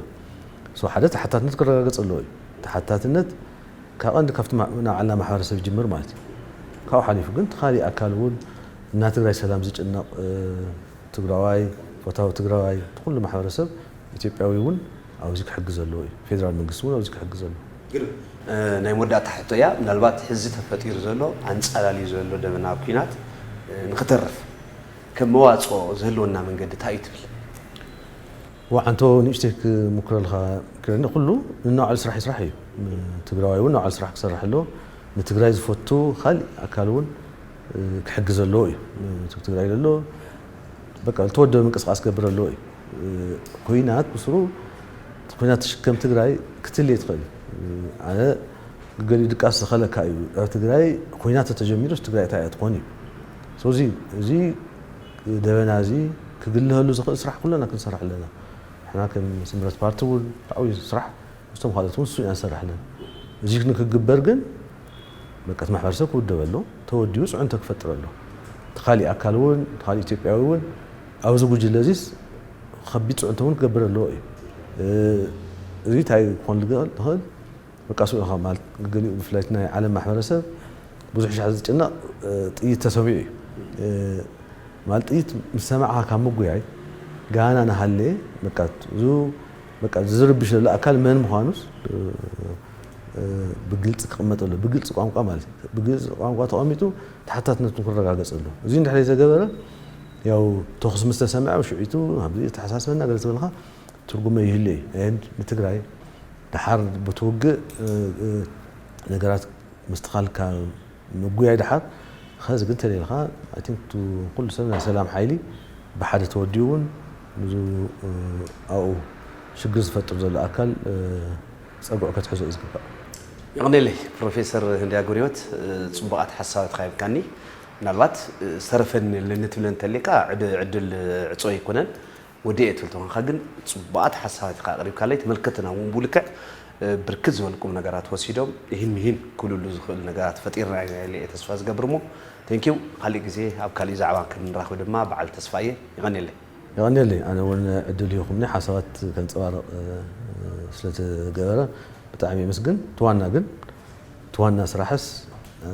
ሶ ሓደ ተሓታትነት ክረጋገፅ ኣለዎ እዩ። ተሓታትነት ካብ ቀንዲ ካብቲ ናብ ዓላ ማሕበረሰብ ይጅምር ማለት እዩ። ካብኡ ሓሊፉ ግን ተኻሊ ኣካል እውን እና ትግራይ ሰላም ዝጭነቕ ትግራዋይ ፈታዊ ትግራዋይ እቲ ኩሉ ማሕበረሰብ ኢትዮጵያዊ እውን ኣብዚ ክሕግዝ ኣለዎ እዩ። ፌደራል መንግስቲ እውን ኣብዚ ክሕግዝ ኣለዎ። ግን ናይ መወዳእታ ሕቶ እያ። ምናልባት ሕዚ ተፈጢሩ ዘሎ ኣንፃላልዩ ዘሎ ደበና ኩናት ንክተርፍ ከም መዋፅኦ ዝህልወና መንገዲ እንታይ እዩ ትብል? ዋዓንቶ ንእሽተይ ክምክረልካ ክረኒ ኩሉ ንናውዓል ስራሕ ይስራሕ እዩ። ትግራዋይ እውን ናውዓል ስራሕ ክሰርሕ ኣለዎ። ንትግራይ ዝፈቱ ካሊእ ኣካል እውን ክሕግዝ ኣለዎ እዩ። ትግራይ ዘሎ በቃ ዝተወደበ ምንቅስቃስ ክገብር ኣለዎ እዩ። ኩናት ብስሩ ኩናት ትሽከም ትግራይ ክትል እየ ትኽእል። ኣነ ገሊኡ ድቃስ ዝኸለካ እዩ። ኣብ ትግራይ ኩናት ተተጀሚሩስ ትግራይ እንታይ እያ ትኾን እዩ። ስለዚ እዚ ደበና እዚ ክግልሀሉ ዝኽእል ስራሕ ኩለና ክንሰርሕ ኣለና። ንሕና ከም ስምረት ፓርቲ እውን ዓብዩ ስራሕ ምስቶም ካልኦት እውን እሱ ኢና ንሰርሕ ኣለና። እዚ ንክግበር ግን በቃ እቲ ማሕበረሰብ ክውደበሉ ተወዲቡ ፅዕንቶ ክፈጥረሉ እቲ ካሊእ ኣካል እውን እቲ ካሊእ ኢትዮጵያዊ እውን ኣብዚ ጉጅለ እዚስ ከቢድ ፅዕንቶ እውን ክገብር ኣለዎ እዩ። እዚ እንታይ ክኾን ዝኽእል በቃ ስኡ ኢኻ ማለት ገሊኡ ብፍላይ ናይ ዓለም ማሕበረሰብ ብዙሕ ሻዕ ዝጭነቕ ጥይት ተሰሚዑ እዩ። ማለት ጥይት ምስ ሰማዕካ ካብ ምጉያይ ጋና ናሃለየ በቃ እዚ በቃ ዝርብሽ ዘሎ ኣካል መን ምዃኑስ ብግልፂ ክቕመጥ ኣሎ። ብግልፂ ቋንቋ ማለት እዩ። ብግልፂ ቋንቋ ተቐሚጡ ተሓታትነቱ ክረጋገፅ ኣሎ። እዚ እንድሕር ዘይተገበረ ያው ተኹስ ምስ ተሰምዐ ሽዑ እቲ ተሓሳስበና ገለ ትበልካ ትርጉመ ይህሉ እዩ። ንትግራይ ደሓር ብትውግእ ነገራት ምስትኻልካ ምጉያይ ደሓር ኸዚ ግን ተለይልካ ኩሉ ሰብ ናይ ሰላም ሓይሊ ብሓደ ተወዲኡ እውን ንዙ ኣብኡ ሽግር ዝፈጥር ዘሎ ኣካል ፀጉዑ ከትሕዞ እዩ ዝግባእ። የቕኔለይ ፕሮፌሰር ህንደያ ገብረህይወት፣ ፅቡቓት ሓሳባት ካ ሂብካኒ። ምናልባት ዝተረፈኒ ንትብለ እንተሊካ ዕድል ዕፆ ኣይኮነን። ወዲ እየ ትብል ተኾንካ ግን ጽቡቓት ሓሳባት ኢኻ ኣቕሪብካለይ። ተመልከትና እውን ብልክዕ ብርክት ዝበሉ ቁም ነገራት ወሲዶም ይህን ምሂን ክብልሉ ዝኽእል ነገራት ፈጢርና ኢና ኢለ እየ ተስፋ ዝገብር። እሞ ቴንኪው። ካሊእ ግዜ ኣብ ካሊእ ዛዕባ ከም ንራኽብ ድማ በዓል ተስፋ እየ። ይቐንየለይ። ይቐንየለይ። ኣነ እውን ዕድል ይኹምኒ ሓሳባት ከንጸባርቕ ስለተገበረ ብጣዕሚ የመስግን። ትዋና ግን ትዋና ስራሕስ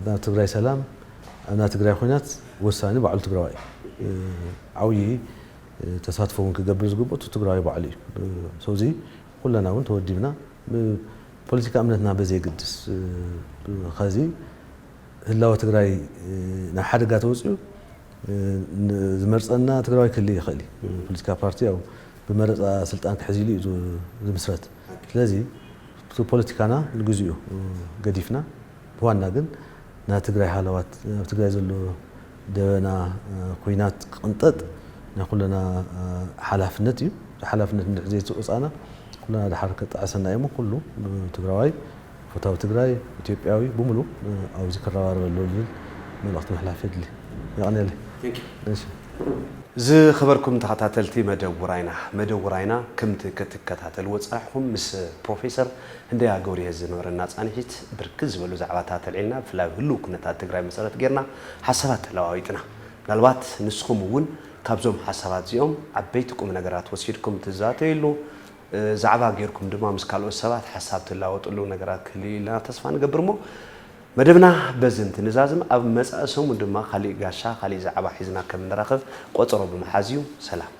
ናብ ትግራይ ሰላም፣ ናብ ትግራይ ኩናት ወሳኒ ባዕሉ ትግራዋይ እዩ። ዓብዪ ተሳትፎ እውን ክገብር ዝግብኦ እቲ ትግራዋይ ባዕሉ እዩ። ሰውዚ ኩለና እውን ተወዲብና ፖለቲካ እምነትና በዘየግድስ ኸዚ ህላወ ትግራይ ናብ ሓደጋ ተወፅኡ ዝመርፀና ትግራዋይ ክህልእ ይኽእል እዩ። ፖለቲካ ፓርቲ ያው ብመረፃ ስልጣን ክሕዝ ኢሉ እዩ ዝምስረት። ስለዚ እቲ ፖለቲካና ንግዚኡ ገዲፍና ብዋና ግን ናይ ትግራይ ሃለዋት ኣብ ትግራይ ዘሎ ደበና ኩናት ክቕንጠጥ ናይ ኩለና ሓላፍነት እዩ። ሓላፍነት እንድሕር ዘይተወፃእና ኩለና ድሓር ከጣዕሰና እዩ። ኩሉ ትግራዋይ ፈታዊ ትግራይ ኢትዮጵያዊ ብምሉ ኣብዚ ክረባረብ ኣለዎ ዝብል መልእኽቲ ምሕላፍ የድሊ። የቐንየለይ። ዝኸበርኩም ተኸታተልቲ መደብ ውራይና፣ መደብ ውራይና ከምቲ ክትከታተልዎ ዝጸናሕኩም ምስ ፕሮፌሰር ህንደያ ገብርሄ ዝነበረና ጻንሒት ብርክት ዝበሉ ዛዕባታት ኣልዒልና፣ ብፍላይ ህሉው ኩነታት ትግራይ መሰረት ጌርና ሓሳባት ተለዋዊጥና። ምናልባት ንስኹም እውን ካብዞም ሓሳባት እዚኦም ዓበይቲ ቁም ነገራት ወሲድኩም ትዛተዩሉ ዛዕባ ጌርኩም ድማ ምስ ካልኦት ሰባት ሓሳብ ትለዋወጥሉ ነገራት ክህልዩ ኢልና ተስፋ ንገብር። እሞ መደብና በዚ እንትንዛዝም፣ ኣብ መጻኢ ሰሙን ድማ ካሊእ ጋሻ ካሊእ ዛዕባ ሒዝና ከም ንራኸብ ቆጸሮ ብምሓዝ እዩ። ሰላም።